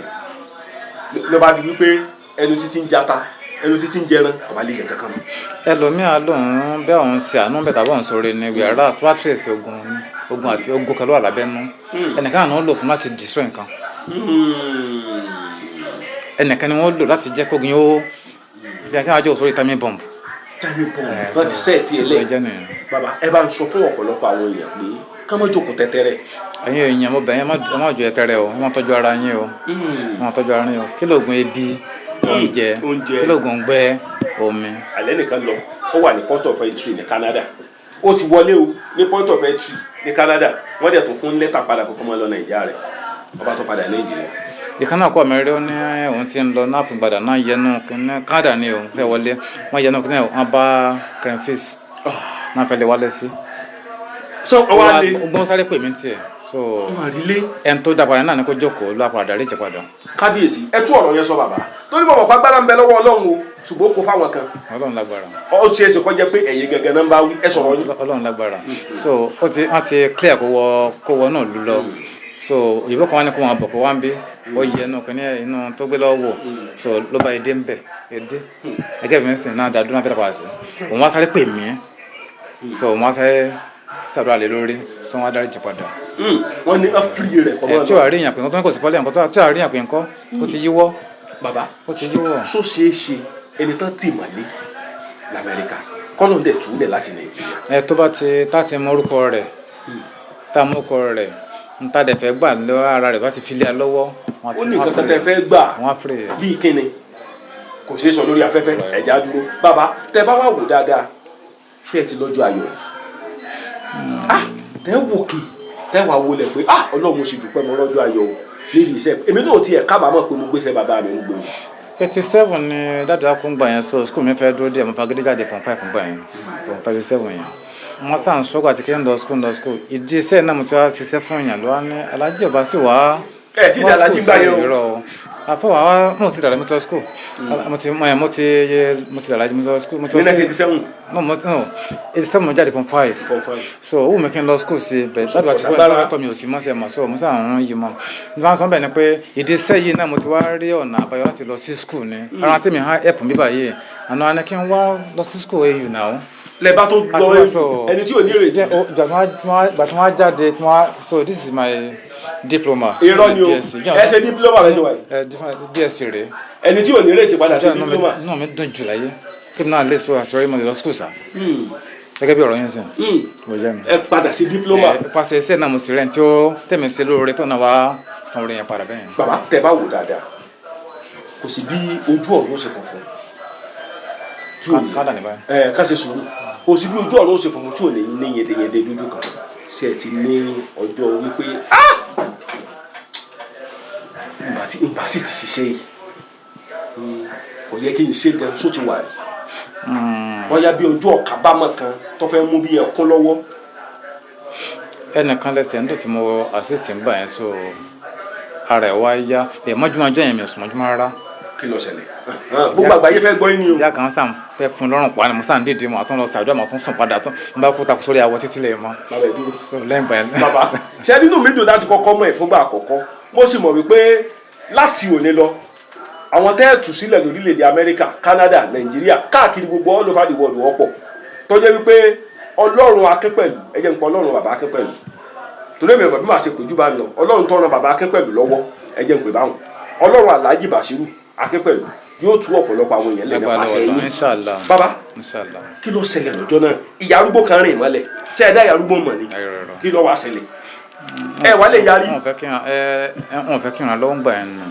ló bá di wípé ẹnu títí ń jata, ẹnu títí ń jẹran, kò bá lè jẹ kankan mọ́. Ẹlòmíà lòun bẹ́ẹ̀, òun ṣe àánú bẹ́ẹ̀ tàbí òun sọ̀rọ̀ ni yàrá tó wá tírèsì ogun ni, ogun àti ogun kan ló wà lábẹ́nú, ẹnìkan àná lò fún láti destroy nǹkan. Ẹnìkan ni wọ́n lò láti jẹ́ kógun yóò bí akẹ́kọ̀ọ́ àjọ sórí timing bomb. Timing bomb wọ́n ti set ẹ̀ lẹ̀. Ẹ jẹ́ nìyẹn. Bàbá, ẹ bá ń sọ fún ọ̀pọ̀lọpọ̀ àwọn èèyàn pé ká má jókòó tẹ́tẹ́rẹ́. Ẹ̀yin èèyàn, mo bẹ̀ yín, ẹ má jọ ẹtẹrẹ o, ẹ má tọ́jú ara yín o, ẹ má tọ́jú ara yín o. Kí lóògùn ebi? Oúnjẹ. Oúnjẹ. Kí lóògùn gbẹ? Omi. Alẹ́ nìkan lọ, ó wà ní port of entry ní Canada. Ó ti wọlé o ní port of entry ní Canada, wọ́n dẹ̀ tún fún lẹ́tà padà kókó máa lọ Nàìjíríà rẹ̀. Ọba tó padà Nàìjíríà. Ìkan náà kọ́ mi rí, ó ní òun ti ń lọ náà padà náà yẹnu kíní Canada ni òun fẹ́ wọlé, wọ́n yẹnu kíní, wọ́n bá crayfish náà fẹ́ lè wálé sí. So ọwọ́ alẹ́ Gbọ́n sáré pè mí tiẹ̀ so. Wọ́n àrílé. Ẹni tó dá padà náà ni kó jókòó ló apàdà rí ìjẹ padà. Kábíyèsí, ẹ tú ọ̀rọ̀ yẹn sọ, bàbá, torí bàbá pàgbára ń bẹ lọ́wọ́ Ọlọ́run o, ṣùgbọ́n ó kó fáwọn kan. Ọlọ́run lágbára. Ó ṣeé ṣe kó jẹ́ pé ẹ̀yin gẹ́gẹ́ náà ń bá wí, ẹ sọ̀rọ̀ yín. Ọlọ́run lágbára. So ó ti wọ́n ti clear kó wọ náà lù lọ. So òyìnbó kan wá ní kó wọn bọ̀, kó wá ń bí, ó yẹ inú kìíní inú tó gbé lọ́wọ́ wò, so ló bá edé ń bẹ̀, edé ẹgẹ́ mi ń sìn náà dàdúrà fẹ́ẹ́ pàṣẹ. Òun wá sáré pè mí, so òun wá sáré sàdúrà lé lórí, so wọn á dárí jẹ padà. Wọ́n ní free rẹ̀ kọ́ Ẹ mọ́ tí ò rí èèyàn pé nǹkan tó ní kò sí pọ́lẹ̀ nǹkan tí ò rí èèyàn pé nǹkan ó ti yíwọ́. Bàbá, Ó ti yíwọ́. ṣó ṣeé ṣe ẹni tán tì mọ́lé l'Amẹ́ríkà kọ́nà dẹ̀ túlẹ̀ láti Nàìjíríà? Ẹ tó bá ti tá ti mọ orúkọ rẹ̀, tá mọ orúkọ rẹ̀, n ta dẹ̀ fẹ́ gbà lọ ara rẹ̀, bá ti fi lé a lọ́wọ́, wọ́n á Ó ní wọ́n á nǹkan kan free tẹ́ rẹ̀. fẹ́ gbà. Wọ́n á free rẹ̀. Bíi kíni? Kò ṣeé sọ lórí afẹ́fẹ́, ẹ̀já dúró. Bàbá, tẹ́ bá wà wò dáadáa, ṣé ẹ ti lọ́jọ́ ayọ̀ rí? Ah, tẹ́ wò kì, tẹ́ wà wọlé pé, ah, Ọlọ́run, mo sì dúpẹ́, mo lọ́jọ́ ayọ̀ o níbi iṣẹ́ èmi náà tiẹ̀ kábàámọ̀ pé mo gbéṣẹ́ bàbá mi ń gbé o. 87 ni dáàdì akóńgbà yẹn, so school mi fẹ́ dúró díẹ̀, mo fagídí jáde form five gbà yẹn, form five seven yẹn. Wọ́n sàn sọ́kọ̀ àti kí n lọ school, lọ school. Ìdí iṣẹ́ náà mo ti wá ṣiṣẹ́ fún yàn ló wá ní alájí ọba sì wá. Ẹ tí ì dàlájí gbà yẹn o. Irọ́ o, àfọwọ́ àwa mo ti dàlájí, mo ti lọ school, mo ti dàlájí, mo ti lọ school, mo ti Ní lọ sí 1987? No, mo no 87 mo jáde form five. Form five. So ó wù mí kí n lọ school sí bẹ́ẹ̀, ládùúgbò àti fún ẹ̀tọ́ mi ò sí mọ́ sí ẹ̀ mọ̀, so mo sáà ń yí mọ́ nígbà sọ bẹ́ẹ̀ ni pé ìdí iṣẹ́ yìí náà mo ti wá rí ọ̀nà àbáyọ láti lọ sí school ni ara tèmi hàn ẹ̀pù mi báyìí àná ni kí n wá lọ sí school AU náà. Lẹ bá tó lọ, ẹni tí ò ní ìrètí. Ìgbà tí wọ́n á jáde tí wọ́n á, so this is my diploma. Irọ́ ni o. BSc. Ẹ ṣe diploma rẹ ṣe wáyé. Ẹ BSc rèé. Ẹni tí ò ní ìrètí padà ṣe diploma. Inú mi dùn jù láyé kí n náà lè sọ àṣírí mo lè lọ school sá, gẹ́gẹ́ bí ọ̀rọ̀ yẹn sìn mo jẹ́ mi. Ẹ padà sí diploma. Ẹ pàṣẹ iṣẹ́ náà mo sì rẹ̀ tí ó tẹ̀mí sí lóore tó náà wá san orí yẹn padà bẹ́ẹ̀. Bàbá, tẹ́ bá wò dáadáa, kò sí bí ojú ọ̀run ó ṣe funfun tí ò ní Kádà ní báyìí. Ẹ ká ṣe sùúrù, kò sí bí ojú ọ̀run ó ṣe funfun tí ò ní ní yẹdẹyẹdẹ dúdú kan. Ṣé ẹ ti ní ọjọ́ wípé, ah, ìgbà sì ti ṣiṣẹ́ yìí, kò yẹ kí n ṣe gan, só ti wà rí bóyá bí ojú ọ̀kábámọ̀ kan tó fẹ́ mú bí ẹkún lọ́wọ́? Ẹnìkan lẹsẹ̀ ń dùn tí mo assist ń gbà yẹn, so ara ẹ̀ wá yá bẹ́ẹ̀ mọ́júmọ́ ọjọ́ yẹn, mi ò sùn mọ́júmọ́ rárá. Kí ló ṣẹlẹ̀? Gbogbo àgbáyé fẹ́ gbọ́ yín ni o. Ìyá kan sàn fẹ́ fún lọ́rùn pa ni, mo sàn dìde, mo àtún lọ sàdúrà, mo tún sùn padà, tún n bá kú takú sórí awọ títí lè mọ. Bàbá, ẹ dúró. So lẹ́yìn ìgbà yẹn. Bàbá, ṣé nínú mi dùn láti kọ́kọ́ mọ̀ ẹ̀ fúngbà àkọ́kọ́. Mo sì mọ̀ wípé láti òní lọ, àwọn tẹ́ẹ̀tù sílẹ̀ lórílẹ̀‐èdè Amẹ́ríkà, Canada, Nàìjíríà, káàkiri gbogbo all over the world wọ́pọ̀ tó jẹ́ wípé Ọlọ́run Akínpẹ̀lú, ẹ jẹ́ n pọ̀ Ọlọ́run bàbá Akínpẹ̀lú, torí èmi ọ̀bà bí màá ṣe pèjú bá ń lọ, Ọlọ́run tó ran bàbá Akínpẹ̀lú lọ́wọ́, ẹ jẹ́ n pè báwọn, Ọlọ́run Alhaji Bashiru Akínpẹ̀lú yóò tú ọ̀pọ̀lọpọ̀ àwọn èèyàn lẹ́nu Lágbára pàṣẹ Ọlọ́run, yín. Inshallah. Bàbá, Inshallah. kí ló ṣẹlẹ̀ lọ́jọ́ náà? Ìyá arúgbó kan rìn mọ́lẹ̀, ṣé ẹ dá ìyá arúgbó mọ̀ ni? Ayọ̀rọ̀. Kí ló wá ṣẹlẹ̀? Ẹ wà lè yarí. Wọn fẹ́ kí n ràn lọ́wọ́ gbà yẹn nù,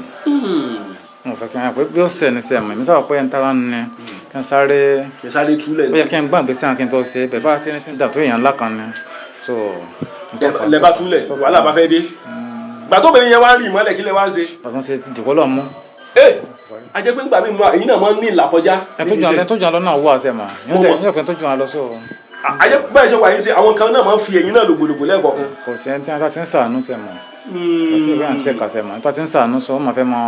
wọn fẹ́ kí n ràn pé bí ó ṣẹ̀ ní sẹ́ mọ̀ èmi sábà pé ń tara ni kí n sáré. Ẹ sáré túlẹ̀. Ó yẹ kí n gbọ́n ìgbésẹ̀ kí n tó ṣe bẹ́ẹ̀ bá ṣe ní tí ń dà tó èèyàn ńlá kan ni so. Lẹ bá túlẹ̀, wàhálà bá fẹ́ dé. Gbà tó bẹ̀rẹ̀ yẹn wá ń rìn mọ́lẹ̀, kí lẹ wá ń ṣe? Pàtó ti dìkọ́ lọ mú. Ẹ a jẹ́ pé ńgbà míì nù, èyí náà máa ń ní ìlàkọjá. Ẹ tó jù ẹ tó jù lọ náà wà sẹ́ mà Mo mọ̀. yóò pẹ́ tó jù lọ so. A jẹ́ bẹ́ẹ̀ ṣe wà yín ṣe, àwọn kan náà máa ń fi ẹ̀yìn náà lògbòlògbò lẹ́ẹ̀kọ̀ọ̀kan. Kò sí ẹni tí wọ́n ti ń sàánú sẹ́ mọ̀ àti ìwé à ń sẹ́ka sẹ́ mọ̀ tí wọ́n ti ń sàánú sọ, wọ́n máa fẹ́ mọ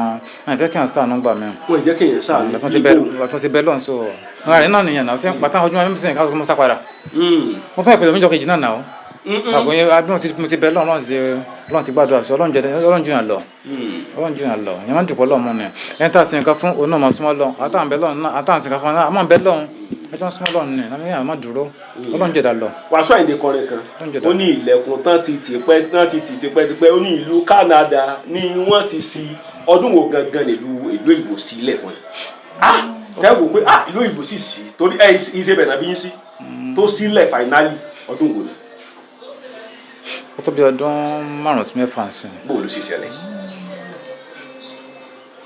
wọ́n fẹ́ kí wọ́n sàánú gbà mí. Wọ́n jẹ́ kéèyàn sáà ní. Bàtún ti bẹ́ lọ́n so ọ̀rẹ́ rẹ̀ náà nìyẹn náà ṣé bàtà ojú mi sìn ká mo sá padà, mo tún ìpèsè méjọ kejì náà náà àgbo yẹn àbí mo ti bẹ lọ́n, Ọlọ́run ti gbàdúrà sí, Ọlọ́run jẹ́ Ọlọ́run jù yàn lọ, Ọlọ́run jù yàn lọ. Yẹn máa ń dìpọ̀ lọ́mọ ni ẹni tá a sin nǹkan fún òun náà máa súnmọ́ lọ, àtàwọn bẹ lọ́n náà, àtàwọn sin nǹkan fún náà, àmọ́ bẹ lọ́n. Ẹ tó ń súnmọ́ Ọlọ́run ní àmì àwọn dúró. Ọlọ́run jẹ̀dá lọ. Wàsíù Àyìndé kọrin kan. Ọlọ́run jẹ̀dá. Ó ní ilẹ̀kùn tán ti tì pẹ́, tán ti tì tipẹ́tipẹ́, ó ní ìlú Canada ni wọ́n ti ṣí. Ọdún wo gangan nílùú ìlú òyìnbó sílẹ̀ fún yín? Ah, tẹ́ wò pé ah, ìlú òyìnbó sì sí torí ẹ iṣẹ́ bẹ̀rẹ̀ náà bí yín sí tó sílẹ̀ finally, ọdún wo ni? Ó tó bí ọdún 5 sí 6 sí. Bó ló sì ṣẹlẹ̀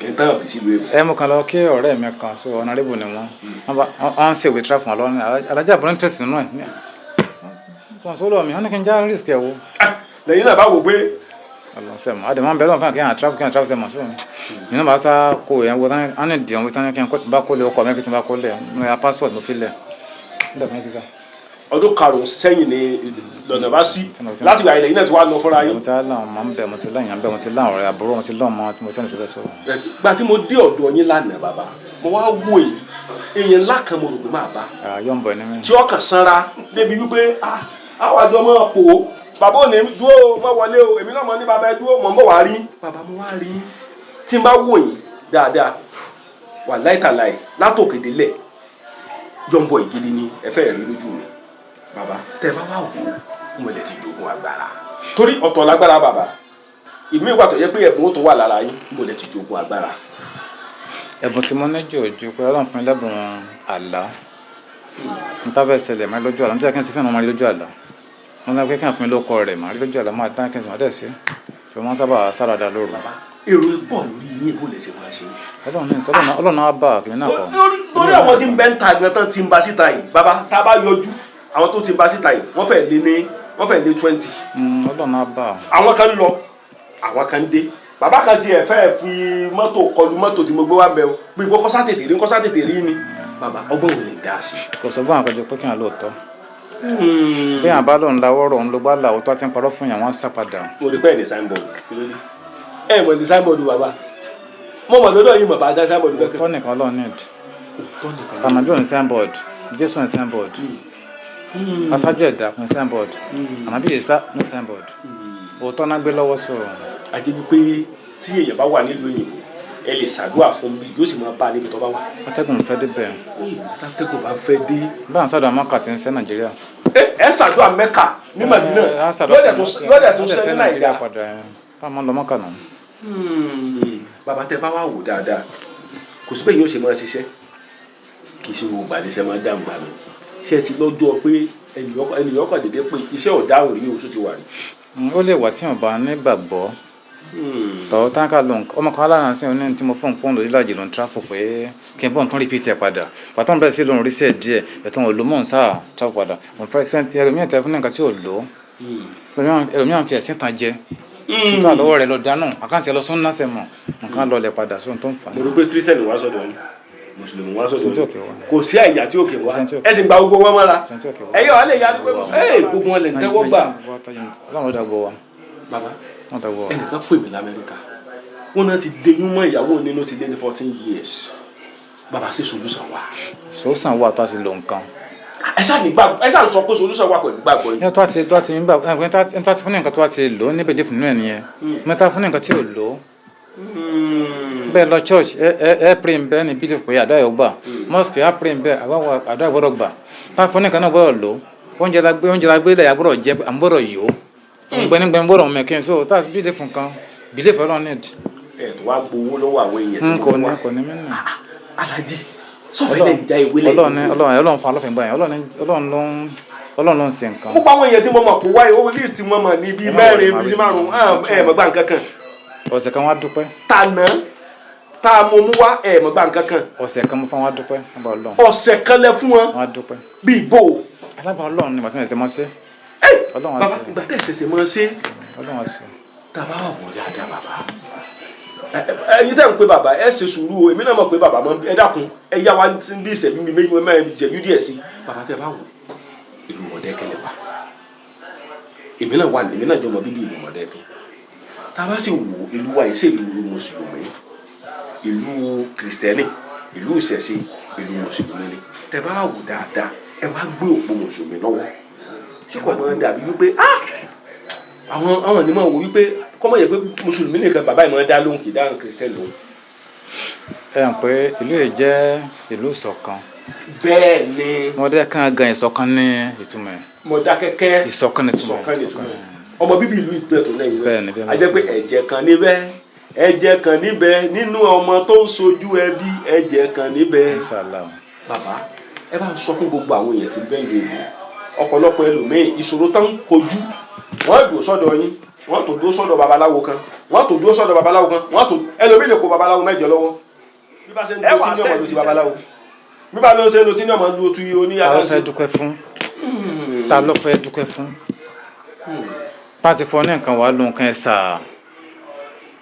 kí n tán bí sílùú èbó? Ẹ mú kan lọ kí ọ̀rẹ́ mi kan so honourable ni wọ́n. Wọ́n ń ṣèwé travel wọn lọ́wọ́ ní alájà àbúrò interest nínú ẹ̀. Wọ́n sọ lọ́wọ́ mi, wọ́n ní kí n já risk ẹ̀ wo. Lẹ́yìn náà bá wò pé Ọlọ́run sẹ́mu àdèmọ́ bẹ́ẹ̀ lọ́n fún kí n travel, kí n travel sẹ́mu so mi náà bá sá kó yẹn wo tán á ní dìyàn wo tán kí n bá kó lé ọkọ̀ mi fi tí n bá kó lẹ̀ mo ya passport mo fi lẹ̀ n dẹ̀ fún mi visa. Ọdún 5 sẹ́yìn ni lọ́nà bá sí láti gbà ilẹ̀ yìí náà ti wá lọ fúnra yín. Mo ti láwọn ọmọ ń bẹ, mo ti láyàn ń bẹ, mo ti láwọn ọ̀rẹ́ àbúrò, mo ti láwọn ọmọ tí mo sẹ́ni síbẹ̀ sọ̀rọ̀. Gba tí mo dé ọ̀dọ̀ yín lánàá, bàbá, mo wá wò yín, èèyàn ńlá kan mo rò pé máa bá Yọ̀ ń bọ̀ ní mi. tí ọkàn sanra débi wípé ah, àwọn àjọ máa pò ó, bàbá ò ní dúró o, má wọlé o, èmi náà mọ ní bàbá ẹ dúró, mọ̀ ń bọ̀ wá rí bàbá. Mo wá rí tí n bá wò yín dáadáa, wà láìtàláì látòkè délẹ̀, jọ̀ǹbọ̀ ìgidi ni ẹ fẹ́ rí lójú mi. Bàbá, tẹ bá wà wò ó, mo lè ti jogún agbára torí ọ̀tọ̀ lágbára bàbá ìmí ìwà tó yẹ pé ẹ̀bùn ó tó wà lára yín, mo lè ti jogún agbára. Ẹ̀bùn tí mo ní jù ojú pé Ọlọ́run fún mi lẹ́bùn àlá. N tá fẹ́ ṣẹlẹ̀ máa rí lójú àlá, nítorí kí n sì fẹ́ràn máa rí lójú àlá. Wọ́n sọ pé kí n fún mi lóko rẹ̀ máa rí lójú àlá, máa dán kí n sì máa dẹ̀ sí. Ṣé wọ́n sábà sáradà lóru? Bàbá, èrò pọ̀ lórí yín, bó lè ṣe máa ṣe? Ọlọ́run ní sọ, Ọlọ́run náà bá kìnìún náà kọ́. Lórí àwọn tí ń bẹ́ ń ta gan tán ti ń ba síta yìí, bàbá, tá a bá yọjú àwọn tó ti ń ba síta yìí, wọ́n fẹ́ lé 20. Ọlọ́run náà bá. Àwọn kan ń lọ, àwọn kan ń dé. Bàbá kan tiẹ̀ fẹ́ fi mọ́tò kọlu mọ́tò tí mo gbé wá ń bẹ o, pé ìwọ kọ́sá tètè rí, kọ́sá tètè rí ni. Bàbá, ọgbọ́n wo lè dá sí? Kò sọ́gbọ́n àkànjọ pé kí n lóòótọ́. Bí àwọn bá lòun lawọ́ rọ̀ ń lo gbá làwọ̀ tó ti ń parọ́ fún yàn, wọ́n sá padà. Mo rí pé ẹ̀ ní signboard, kí ló dé? Ẹ mọ̀ ní signboard, bàbá, mo mọ̀ lọ́dọ̀ yìí, mọ̀ bá dá signboard kankan. Òótọ́ nìkan Ọlọ́run need. Òótọ́ nìkan. Ànàbí ò ní signboard, Jésù ní signboard, aṣáájú ẹ̀dá ní signboard, ànàbí Ìsá ní signboard. Òótọ́ náà gbé lọ́wọ́ sọ. Àti wípé tí èèyàn bá wà nílùú òyìnbó, ẹ lè ṣàdúrà fún mi, yóò sì máa bá a níbi tó bá wà. Atẹ́gùn fẹ́ débẹ̀. Atẹ́gùn bá fẹ́ dé. Báwọn sádùn àmọ́kà ti ń sẹ́ Nàìjíríà. Ẹ ṣàdúrà Mẹ́kà ní Màdínà, yóò dẹ̀ tún ṣe ní Nàìjíríà. Padà báwọn máa ń lọ Mọ́kà nù. Bàbá, tẹ bá wà wò dáadáa, kò sí bẹ́ẹ̀ yóò ṣe máa ṣiṣẹ́, kì í ṣe gbogbo àdéṣe máa dáhùn gbà mí. Ṣé ẹ ti lọ́jọ́ pé ènìyàn kàn déédéé pé iṣẹ́ ọ̀daràn rí oṣù ti wà rí? Ó lè wà tí wọn bá nígbàgbọ́ tọ́ táǹkà ló ń ọmọ kan alára sí oní tí mo fún un pọ́n lórí ìlàjì ló ń tráfò pé kí n bọ́ nǹkan repeat ẹ̀ padà pàtó ń bẹ̀rẹ̀ sí lóun rí sí ẹ̀ díẹ̀ ẹ̀tọ́ ò ló mọ̀ ń sáà tráfò padà òun fẹ́ sẹ́ńtì ẹlòmíràn tẹ́ fún nǹkan tí ò lò ó, ẹlòmíràn fi ẹ̀sìn tàn jẹ tó àlọ́wọ́ rẹ̀ lọ dánù àkáǹtì ẹ lọ sún náà sẹ́mọ̀ nǹkan lọlẹ̀ padà sóhun tó ń fà á. Mo rí pé kírísítẹ̀nì wá sọ́dọ̀ yín, mùsùlùmí wá sọ́dọ̀ Sẹ́ńtì yín. òkè wá. Kò sí àyà tí òkè wá. Sẹ́ńtì òkè. Ẹ sì gba gbogbo wọn mọ́ra. Sẹ́ńtì òkè wá. Ẹ̀yin wà lè yarí pé ẹ gbogbo wọn lè ń tẹ́wọ́ gbà. Ọlọ́run ló dàgbọ́ wa. Bàbá, Wọ́n dàgbọ́ wa. ẹnìkan pè mí l'Amẹ́ríkà, wọn náà ti déyún mọ́ ìyàwó nínú ti lé ní 14 years. Bàbá, ṣe solution wà? Solution wà tó a ti lò nǹkan. Ẹ ṣáà ní gbàgbọ́, ẹ ṣáà sọ pé solution wà pẹ̀lú gbàgbọ́ yìí. Ní tó a ti ń gbà ẹ tó a ti fún ní nǹkan tó a ti lò ó ní bèjì fún nínú ẹ̀ nìyẹn mẹ́ta fún ní nǹkan tí ò lò ó bẹ́ẹ̀ lọ church, ẹ pray ń bẹ́ẹ̀ ní believe pé àdúrà yóò gbà, mosque ẹ pray ń bẹ́ẹ̀ àdúrà gbọ́dọ̀ gbà, tá a fún ní nǹkan náà gbọ́dọ̀ lò ó. Oúnjẹ la gbé lẹ̀ gbọ́dọ̀ jẹ, à ń gbọ́dọ̀ yó gbẹ́nigbẹ́ni gbọ́dọ̀ mẹ́kẹ́ so tá a believe fún kan believe Ọlọ́run need. Ẹ tó wá gbowó lọ́wọ́ àwọn èèyàn tí Kò wọ́n ní wá. Kò ní mí nù. Alájí sọfẹ lè ja ìwé lẹ́yìn. Ọlọ́run ní Ọlọ́run fún alọ́fin gbà yẹn, Ọlọ́run ló ń ṣe nǹkan. Púpọ̀ àwọn èèyàn tí mo mọ̀ kó wáyé owó list mo mọ̀ ní bíi Ẹ má mẹ́rin wọlé, má bíi rí. márùn-ún, ẹ mọ̀ gbà nǹkan kan. Ọ̀sẹ̀ kan wá dúpẹ́. Tànà tá a mọ̀ mú wá, ẹ mọ̀ gbà nǹkan kan. Ọ̀sẹ̀ kan mo fún wa dúpẹ́ nígbà Ọlọ́run. Ọ̀sẹ̀ kan lẹ fún wọn? Wá dúpẹ́. Bíi bò ó? Alágbà Ọlọ́run ni màtí mi ẹ̀sẹ̀ mọ́ sí. Ọlọ́run á Bàbá, ṣe. ìgbà tẹ̀ ṣẹ̀ṣẹ̀ mọ́ ṣe. Ọlọ́run á ṣe. Tá a bá wà wọ̀ dáadáa, bàbá, ẹ̀yin tẹ́ ń pé bàbá, ẹ ṣe sùúrù o. Èmi náà mọ̀ pé bàbá mọ̀. Ẹ dákun, ẹ yá wa ní bí ìṣẹ́jú bíi méjì mẹ́rin, ìṣẹ́jú díẹ̀ sí. Bàbá, tẹ́ bá wò ìlú Mọ̀dẹ́kẹ́ lẹ wà, èmi náà wà, èmi náà jọmọ bíbí ìlú Mọ̀dẹ́kẹ́. Tá a bá sì wò ìlú wa yìí, sí ìlú mùsùlùmí, ìlú kìrìsìtẹ́nì, ìlú ìṣẹ̀ṣe, ìlú mùsùlùmí ni. Tẹ́ bá wò dáadáa, ẹ wá gbé òpó mùsùlùmí lọ́wọ́, ṣé kò máa dàbí wípé ah, àwọn ènìyàn máa wò wípé kọ́mọ̀ yẹ pé mùsùlùmí nìkan bàbá yìí máa dá lóhùn, kì í dáhùn kìrìsìtẹ́nì lóhùn? Ẹ hàn pé ìlú yìí jẹ́ ìlú ìṣọ̀kan. Bẹ́ẹ̀ ni. Mọ̀dákẹ́kẹ́ gan, ìṣọ̀kan ní ìtumọ̀ ẹ̀. Mọ̀dákẹ́kẹ́. Ìṣọ̀kan ní ìtumọ̀ ẹ̀. Ìṣọ̀kan ní ìtumọ̀ ẹ̀. Ọmọ bíbí ìlú ìpínlẹ̀ tó lẹ́yìn. Bẹ́ẹ̀ ni, bẹ́ẹ̀ A jẹ́ pé ẹ̀jẹ̀ kan níbẹ̀, ẹ̀jẹ̀ kan níbẹ̀ nínú ọmọ tó ń sojú ẹbí, ẹ̀jẹ̀ kan níbẹ̀. Inshallah. Bàbá, ẹ bá ń sọ fún gbogbo àwọn èèyàn tí ń bẹ́ẹ̀ lè wò, ọ̀pọ̀lọpọ̀ ẹlòmíín, ìṣòro tán ń kojú, wọ́n dúró sọ́dọ̀ yín, wọ́n tó dúró sọ́dọ̀ babaláwo kan, wọ́n tó dúró sọ́dọ̀ babaláwo kan, wọ́n tó ẹlòmíín lè kó babaláwo 8 lọ́wọ́. Bí bá ṣe ń lo tí ní ọmọ ló ti babaláwo, bí bá ló ń ṣe lo tí ní ọmọ ló ti oní Ta ló adáǹsì. fẹ́ dúpẹ́ fún? Ta ló fẹ́ dúpẹ́ fún? Pàtí fọ ní nǹkan wàá lo nǹkan ẹ̀ sà,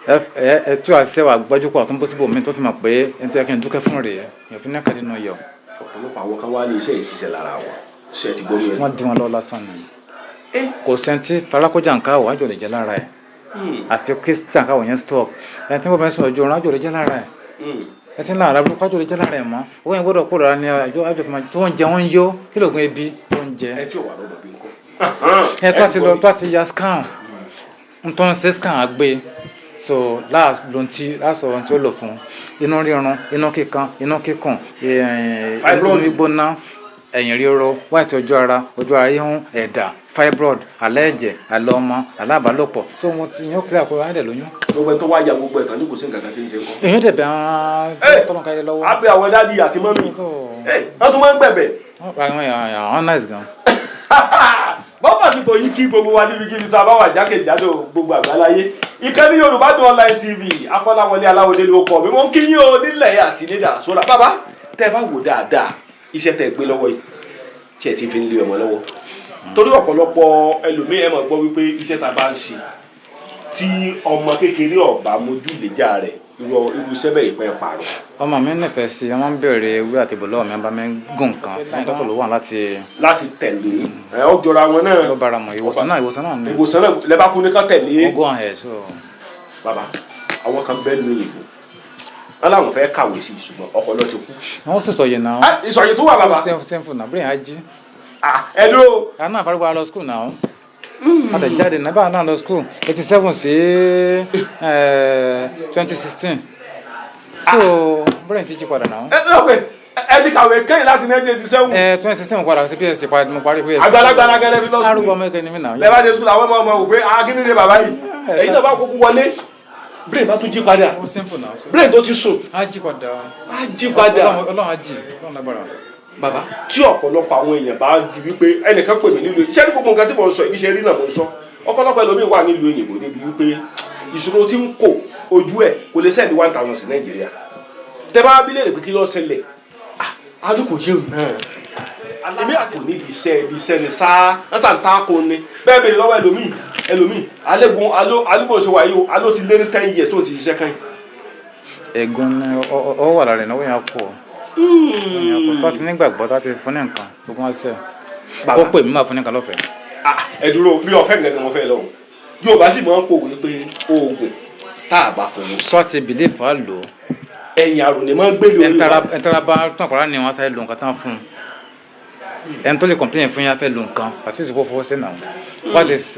ẹ tú àṣẹ wà gbájú pọ̀ tó ń bó síbò mí tó fi mọ̀ pé ẹni tó yẹ kí n dúpẹ́ fún rèé, èèyàn fi ní kàdé nù yọ. Ọ̀pọ̀lọpọ̀ àwọn kan wá ní iṣẹ́ ìṣiṣẹ́ lára wọn, ṣé ẹ ti gbọ́ mi ẹ̀? Wọ́n dín wọn lọ́wọ́ lásán ni. Kò sẹ́ńtì farakójà nǹkan àwọ̀ àjò lè jẹ́ lára ẹ̀, àfi kí jàǹká wọ̀ yẹn stop. Ẹni tí wọ́n bá ń sùn ojú oorun, àjò lè jẹ́ lára ẹ̀. Ẹ ti ń lára burúkú, àjò lè jẹ́ lára ẹ̀ mọ́. Owó yẹn gbọ́dọ̀ kúrò lára ní àjò, àjò fi máa tí wọ́n jẹ, wọ́n ń yó kí lóògùn ebi oúnjẹ. Ẹ tí ò wà lọ́dọ̀ bí nǹkan. Ẹ tó àti lọ tó àti ya scan n tó ń ṣe scan àgbé so láà ló ń tí láàsọ ohun tí ó lò fún inú rírun, inú kíkan, inú kíkùn, Fibroid. inú gbígbóná, ẹ̀yìn ríro, white ojú ara, ojú ara híhún, ẹ̀dà, fibroid, àlẹ́ ẹ̀jẹ̀, àlẹ́ ọmọ, àlẹ́ àbálòpọ̀, so wọn ti yàn clear kó á dẹ̀ lóyún. Gbogbo ẹni tó wá ya gbogbo ẹ̀tàn ní kò sí nǹkan kan tí ń ṣe kọ́. Èyàn dẹ̀ bẹ̀ án tọ́lọ́ ká yẹ lọ́wọ́. Á bẹ àwọn daddy àti mummy. So Wọ́n tún máa ń gbẹ̀bẹ̀. Àwọn èèyàn àwọn nice gan. Bọ́pà tí kò yí kí gbogbo wa níbikíbi tá a bá wà jákèjádò gbogbo àgbáláyé, ìkànnì Yorùbá Dùn Online TV, Akọ́láwọlé Aláwọ̀dé ló kọ́ mi. Mo ń kí yín o nílẹ̀ àti ní diaspora. Bàbá, tẹ́ ẹ bá wò dáadáa, iṣẹ́ tẹ́ ẹ gbé lọ́wọ́ yìí tí ẹ ti fi ń lé ọmọ lọ́wọ́, torí ọ̀pọ̀lọpọ̀ ẹlòmíín, ẹ máa gbọ́ wípé iṣẹ́ tá a bá ń ṣe tí ọmọ kékeré ọ̀bá mojú lèjà rẹ̀, irú iṣẹ́ bẹ́ẹ̀ ìpẹ́ pààrọ̀. Ọmọ mi nífẹ̀ẹ́ sí i, wọ́n ń béèrè ewé àti ìbò lọ́wọ́ mi, wọ́n bá mi gùn nǹkan ṣùgbọ́n tó ló wà láti láti tẹ̀lé ẹ, ó jọra wọn náà. Ló bára mọ̀, ìwòsàn náà, ìwòsàn náà ni. Ìwòsàn náà lẹ bá kú ní ká tẹ̀lé. Wọ́n go ahead so. Bàbá, àwọn kan bẹ́ẹ̀ ní òyìnbó wọn làwọn fẹ́ kàwé sí i, ṣùgbọ́n ọpọlọ ti kú. Wọ́n sì sọ yìí náà. Ah, ìsọ̀yìn tó wà, bàbá. Simple na, brain á jí. Ah, ẹ dúró. Àwọn náà farúgbó lọ school náà, a lè jáde náà báwọn náà lọ school 87 sí 2016, so brain ti jí padà náà. Ẹ lọ pé ẹ ti kàwé kẹ́yìn láti 1987. 2016 mo padà sí PSC, padà mo parí PSC. Àgbàlagbà gẹ́gẹ́ bí lọ Arúgbó sùn. ọmọ ẹgbẹ́ ni mí náà. Lẹ́bàá dé sùn, àwọn ọmọ ọmọ wò pé akíní ṣe bàbá yìí. Èyí náà bá kúkú wọlé, brain bá tún jí padà. Ó simple náà. So Brain tó ti sùn á jí padà. Á jí padà. Ọlọ́run á jí, Ọlọ́run lágbára. Bàbá, tí ọ̀pọ̀lọpọ̀ àwọn èèyàn bá di wípé ẹnìkan pè mí nílùú iṣẹ́ ní gbogbo nǹkan tí mò ń sọ, ibi ṣe rí náà mò ń sọ, ọ̀pọ̀lọpọ̀ ẹlòmíín wà nílùú òyìnbó débi wípé ìṣòro tí ń kò ojú ẹ̀ kò lè send 1,000 sí Nàìjíríà. Tẹ bá bí léèrè pé kí ló ṣẹlẹ̀, ah, alùpùpù yé òun náà èmi àti kò níbi iṣẹ́, ibi iṣẹ́ ni sáá wọ́n sàn tá kò ní bẹ́ẹ̀ bèrè lọ́wọ́ ẹlòmíì. Ẹlòmíì alẹ́gun alúgbò ṣe wà yìí o, aló ti lé ní 10 years tó ti ṣiṣẹ́ kan. Ègún ni ó wà lára ìnáwó yẹn kú ọ yẹn kú tó ti nígbàgbọ́, tó ti fún ní nǹkan gbogbo wọn sẹ kó pè mí, máa fún ní nǹkan lọ́fẹ̀ẹ́. Ah, ẹ dúró, bí ọ̀fẹ́ nǹkan kan mo fẹ́ lọ o. Yorùbá sì máa ń pòwe pé oògùn tá a bá fowó sí Tó ti believe á lò ó. Ẹ̀yìn àrùn ni máa ń gbélé orí wa. Ẹ̀ńtara bá tún àpárá ni wọ́n sáré lo nǹkan tán fún un. Ẹni tó lè complain fún yín á fẹ́ lo nǹkan àti ìsìnkú fowó sí náà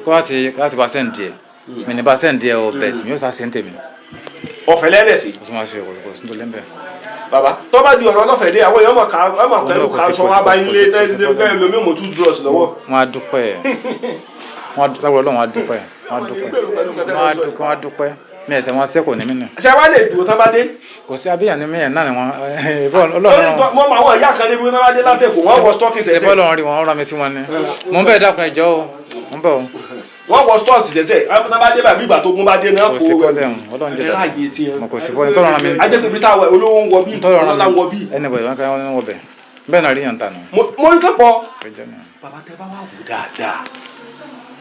kó láti bá send díẹ̀ mi ní bá send díẹ̀ o, bẹ́ẹ̀ tí mi yóò sá sí ní tèmi. Ọ̀fẹ́ lẹ́rẹ̀ sí. Kò sí máa ṣe, kò sí tó lé ń bẹ̀. Bàbá, tó bá di ọ̀rọ̀ ọlọ́fẹ́ dé, àwọn èèyàn mọ̀ ká wọ́n mọ̀ pẹ̀lú Kò ká sí- sọ kò wá sí- bá kò yín sí- lé kò sí tẹ́sí problem. bẹ́ẹ̀ lómi mọ̀ toothbrush lọ́wọ́. Wọ́n á dúpẹ́, wọ́n á dúpẹ́ Ọlọ́run, wọ́n á dúpẹ́, wọ́n á dúpẹ́, wọ́n á dúpẹ́, wọ́n á dúpẹ́. Mi ẹ̀sẹ̀ wọn sẹ́kọ̀ọ́ ní mí nù. Ṣé wàá lè dúró tán bá dé? Kò sí abíyàn ní míyàn náà ni wọ́n Ọlọ́run. Mọ mọ àwọn ìyá kan débi tán bá dé látẹ̀kọ̀, wọ́n wọ stockings Ṣe ẹsẹ̀. bọ́ọ̀lù rí wọn, rán mi sí wọn ni. Mò ń bẹ̀, dákun ẹjọ́ o, mò ń bẹ̀ o. Wọ́n wọ stockings ẹsẹ̀ tán bá dé bàbí ìgbà tó gún bá dé náà. Kò sí problem, Ọlọ́run jẹ́ Ẹ ráàyè tiẹ̀. Mo kò sí problem, tọ́lọ́ rán mi. Ajẹ́ pé ibi táwọn olówó ń wọ bí, Tọ́lọ́ rán ọlọ́lá ń mi wọ bí. Anybody wọn kàn wọ́n wọ bẹ̀ bẹ́ẹ̀ náà rí yàn tà nù. Mo ń kẹ́kọ̀ọ́. Ẹjọ́ ni. Bàbá, tẹ bá wà wò dáadáa,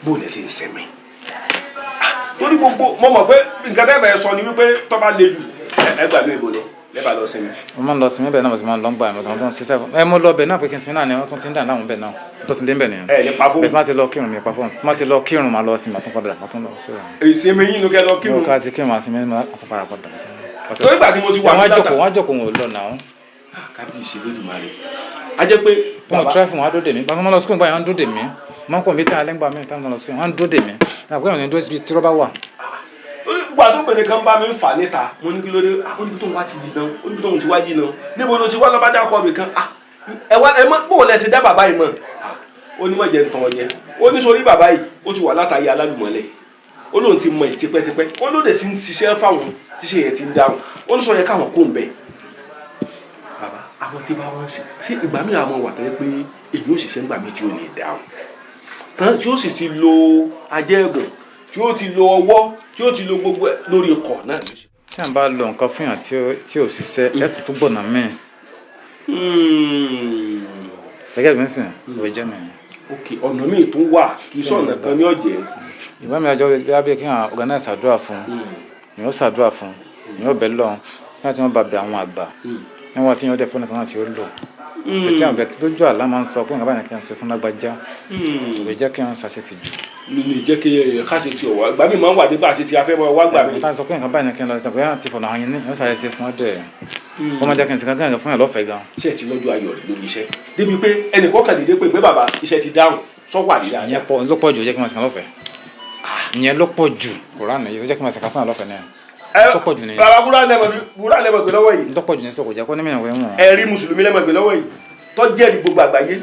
bó lẹ ṣe ń sẹmí torí gbogbo, mo mọ̀ pé nǹkan tẹ́ fẹ́ sọ ni wípé tó bá le jù, ẹ gbà ló ìbò lọ lẹ́bàá lọ sinmi. Mo máa ń lọ sinmi bẹ́ẹ̀ náà, mo sì máa ń lọ gbà mí tó ń ṣiṣẹ́ fún ẹ. Mo lọ bẹ̀ náà pé kí n sinmi náà ni, wọ́n tún ti ń dà láwọn bẹ̀ náà tó tún dé bẹ̀ nìyẹn. Ẹ ní pa fóònù. Bẹ́ẹ̀ má ti lọ kírun, mi pa fóònù, má ti lọ kírun, máa lọ sinmi, máa tún padà, máa tún lọ sí ọ̀run. Ìsinmi yín ló kẹ́ lọ kírun. Mo ká ti kírun, máa sinmi, máa tún padà padà. Torí ìgbà tí mo ti wà wọ́n ní jókòó, dátà. Wọ́n jókòó, wọn ò lọ náà. Kábíyèsí lódùmarè, a jẹ́ pé Wọn ò try fún wọn á dó dè mí. Bàbá wọn lọ school gbà yẹn, wọn dó dè mí. Wọn kò mí tí alẹ́ ń gbà mí táwọn lọ school, wọn dó dè mí. Àpò ìwọ̀n ní dó síbi tí rọ́bà wà. Nígbà tó bèrè kan bá mi ń fà níta, mo ní kí ló dé? Ah, ó níbi tóun wá ti jìnnà, ó níbi tóun ti wá jìnnà. Níbo ló ti wá? Lọ́ba dákọ̀ ọ̀bì kan. Ah, Ẹ wá ẹ mọ bó lẹ ṣe dá bàbá yìí mọ̀. Ó ní mọ̀jẹ̀ ń tàn ọ jẹ. Ó ní sórí bàbá yìí ó ti wà látàrí alálùmọ́lẹ̀, ó lóun ti mọ ẹ̀ tipẹ́tipẹ́, ó lóde sí ń ṣiṣẹ́ fáwọn tíṣe yẹn ti ń dáhùn. Ó ní sọ yẹ káwọn kó ń bẹ̀. Bàbá, àwọn tí bá wọn ṣe ṣé ìgbà míì àwọn wà tó yẹ pé èyí ò ṣiṣẹ́ ńgbà míì tí ò ní dáhùn tán, tí ó sì ti lo ajẹ́gùn, tí ó ti lo ọwọ́, tí ó ti lo gbogbo ẹ̀ lórí ikọ̀ náà ló ṣe. Tí à ń bá lo nǹkan fún yàn tí ò ṣiṣẹ́, ẹ̀ tó gbọ̀nà míì. Tẹ́gẹ́ mi sìn ìwé jẹ́ nìyẹn. Ok, ọ̀nà míì tún wà, kì í sọ̀nà kan ní ọ̀jẹ̀. Ìwé mi àjọ bí abẹ́ kí hàn organize àdúrà fún yàn, ó ṣàdúrà fún yàn, ó bẹ̀ lọ́hùn nígbà tí wọ́n bá bẹ àwọn àgbà níwọ̀n tí yàn ó dẹ̀ fún nìkan náà tí ó lò bẹ̀tí àwọn bẹ̀tí lójú àlá máa ń sọ pé nǹkan báyìí kí wọ́n ṣe fún lágbájá, ìwé jẹ́ kí wọ́n ṣàṣetì jù. Ní jẹ́ kí ẹ ká ṣe ti ọ̀wá ìgbà míì máa ń wà dé bá a ṣe ti afẹ́ máa wá gbà mí. Tá a sọ pé nǹkan báyìí kí n lọ sọ pé wọ́n ti fọ̀nà hàn yín ní wọ́n ṣàṣetì fún ọdẹ, wọ́n máa jẹ́ kí n sìnkàn kí n fún yàn lọ́fẹ̀ẹ́ gan. Ṣé ẹ ti lọ́jọ́ ayọ̀ rẹ̀ lórí iṣẹ́ débi pé ẹnìkan kàn déédéé pé bàbá iṣẹ́ ti dáhùn sọ́wọ́ àdídá? Ìyẹn pọ̀ ló pọ̀ jù, jẹ́ kí n máa sìnkàn lọ́fẹ̀ẹ́. Ìyẹn ló pọ̀ jù, Kùránì yìí ló jẹ́ kí n máa sìnkàn fún yàn lọ́fẹ̀ẹ́ náà. Tó pọ̀ jù nìyẹn. Bàbá, kúrò lẹ́mọ̀ gbé lọ́wọ́ yìí. Tó pọ̀ jù ní sọ kò jẹ́ kó ní mìíràn wẹ́ wọ̀n. Ẹ̀rí mùsùlùmí lẹ́mọ̀ gbé lọ́wọ́ yìí tó jẹ́rìí gbogbo àgbáyé.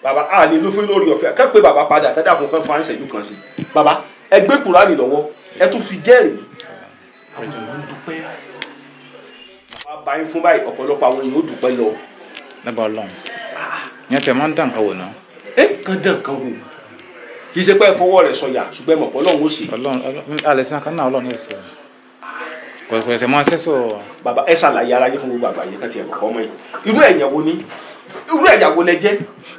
Bàbá, a lè ló fún lórí ọ̀fẹ́ kẹ́ pé bàbá padà kẹ́dà kún kan fún àìsàn kan sí. Bàbá, ẹ gbé Kùránì lọ́wọ́, ẹ tún fi jẹ́rìí. Àwọn èèyàn ń dúpẹ́. Bàbá bá yín fún báyìí, ọ̀pọ̀lọpọ̀ àwọn èèyàn ó dúpẹ́ lọ. Lágbà Ọlọ́run, ìyẹn tẹ̀ máa ń dà nǹkan wò náà. Ẹ kàn dán nǹkan wò, kì í ṣe pé ẹ fọwọ́ rẹ̀ sọ̀yà, ṣùgbọ́n ẹ mọ̀ pé Ọlọ́run ó ṣe. Ọlọ́run alẹ́ sí kan náà, Ọlọ́run yóò ṣe, kò ẹsẹ̀ máa ṣe sọ. Bàbá, ẹ ṣàlàyé ara yín fún gbogbo àgbáyé kan tiẹ̀ kọ́kọ́ mọ́ yìí. Irú ẹ̀yà wo ni, irú ẹ̀yà wo lẹ jẹ́?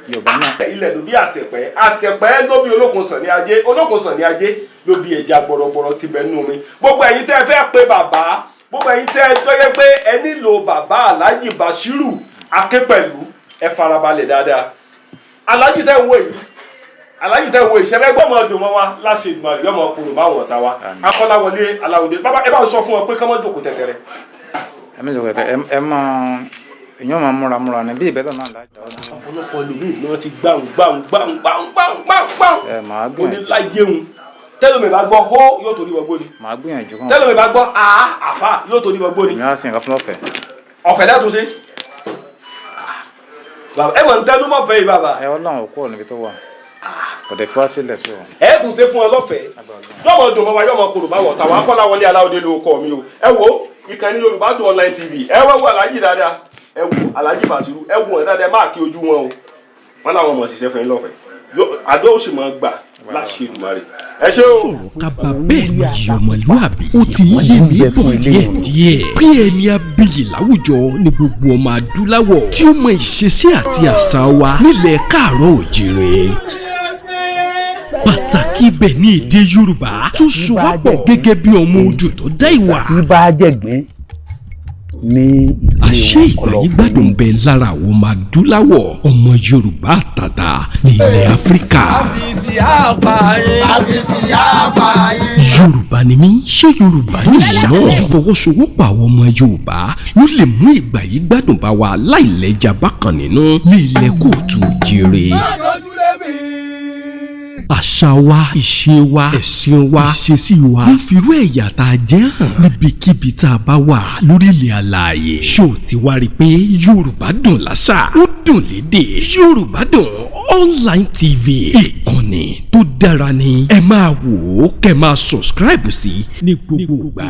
Yorùbá náà. Ilẹ̀ ló bí àtẹ̀pẹ́, àtẹ̀pẹ́ ló bí olókun sàn ní ajé, olókun sàn ní ajé ló bí ẹja gbọ̀rọ̀gbọ̀rọ̀ ti bẹ̀ nínú omi. Gbogbo ẹ̀yin tẹ́ ẹ fẹ́ pe bàbá, gbogbo ẹ̀yin tẹ́ ẹ tó yẹ pé ẹ nílò bàbá Alhaji Bashiru Akínpẹ̀lú, ẹ farabalẹ̀ dáadáa. Alhaji tẹ́ ń wò yìí, Alhaji tẹ́ ń wò yìí, ṣẹlẹ̀ gbọ́mọ ọdún mọ́ wa láṣẹ ìgbà rẹ̀ yọmọ kúrò báwọn ọ̀tá wa. Àmín. Akọ́láwọlé Aláwọ̀dé, bàbá, ẹ bá ń sọ fún wọn pé kọ́mọ́ jòkó tẹ̀tẹ̀rẹ̀. Ẹ̀mí ìjọba ẹ máa èèyàn máa múra múra ní bí ìbẹ́tọ̀ náà lájà ọdún. Ọ̀pọ̀lọpọ̀ ẹlòmíì ni wọ́n ti gbáhùn gbáhùn gbáhùn gbáhùn gbáhùn gbáhùn gbáhùn. Ẹ máa gbìyànjú. Oníláyéhun tẹ́lómi bá gbọ́ hó yóò torí wọgbó ni. Màá gbìyànjú kan. Tẹ́lómi bá gbọ́ a àfà yóò torí wọgbó ni. Èmi á sin nǹkan fún lọ́fẹ̀ẹ́. Ọ̀fẹ́ lẹ́tún sí. Bàbá, ẹ mọ̀ ń tẹnu mọ́ fẹ́ yìí, bàbá. Ẹ Ọlọ́run ò kúrò níbi tó wà, kò dẹ̀ fi wá sílẹ̀ sọ. Ẹ tún ṣe fún ẹ lọ́fẹ̀ẹ́, yọmọ dùn mọ́ wa, yọmọ kúrò bá wọ̀ tàwọn. Akọ́láwọlé Aláwọ̀dé ló kọ́ mi o. Ẹ wo ìkànnì Yorùbá Dùn Online TV, ẹ wá wo Aláàjì dáadáa, ẹ wo Aláàjì Bàṣírù, ẹ wo ẹ dáadáa, ẹ máa kí ojú wọn o. Wọn làwọn ọmọ ṣiṣẹ́ fún yín lọ́fẹ̀ẹ́, àdó ó sì máa gbà láṣẹ Èdùmàrè. Ẹ ṣé o. Sọ̀rọ̀ kaba bẹ́ẹ̀ ni yìí ọmọlúàbí ó ti ń yé mi bọ̀ díẹ̀díẹ̀ pé ẹni abiyì láwùjọ ni gbogbo ọmọ adúláwọ̀ tí ó mọ ìṣesí àti àṣà wa nílẹ̀ káàárọ̀ òjìrè. Pàtàkì ibẹ̀ ní èdè Yorùbá tó so wá pọ̀ gẹ́gẹ́ bí ọmọ odò tó dá ìwà. Tí bá jẹ̀gbín ní ìdílé Àṣé wọn ìgbà kọlọ yìí gbádùn bẹ lára àwọn ọmọ adúláwọ̀, ọmọ Yorùbá àtàtà ní ilẹ̀ Áfíríkà. Yorùbá ni mí, ṣé Yorùbá ni ìwọ náà? Ìfọwọ́sowọ́pọ̀ àwọn ọmọ Yorùbá ló lè mú ìgbà yìí gbádùn bá wa láìlẹ́jà bákan nínú ní ilẹ̀ kóòtù jíire. Àṣà wa, ìṣe wa, ẹ̀sìn wa, ìṣesí wa ń firú ẹ̀yà tá a jẹ́ hàn níbikíbi tá a bá wà lórílẹ̀ àlàyé. Ṣó o ti wá rí i pé Yorùbá dùn láṣà, ó dùn lédè? Yorùbá Dùn Online TV, ìkànnì tó dára ni. Ẹ máa wò ó, kẹ́ máa subscribe sí ní gbogbo ìgbà.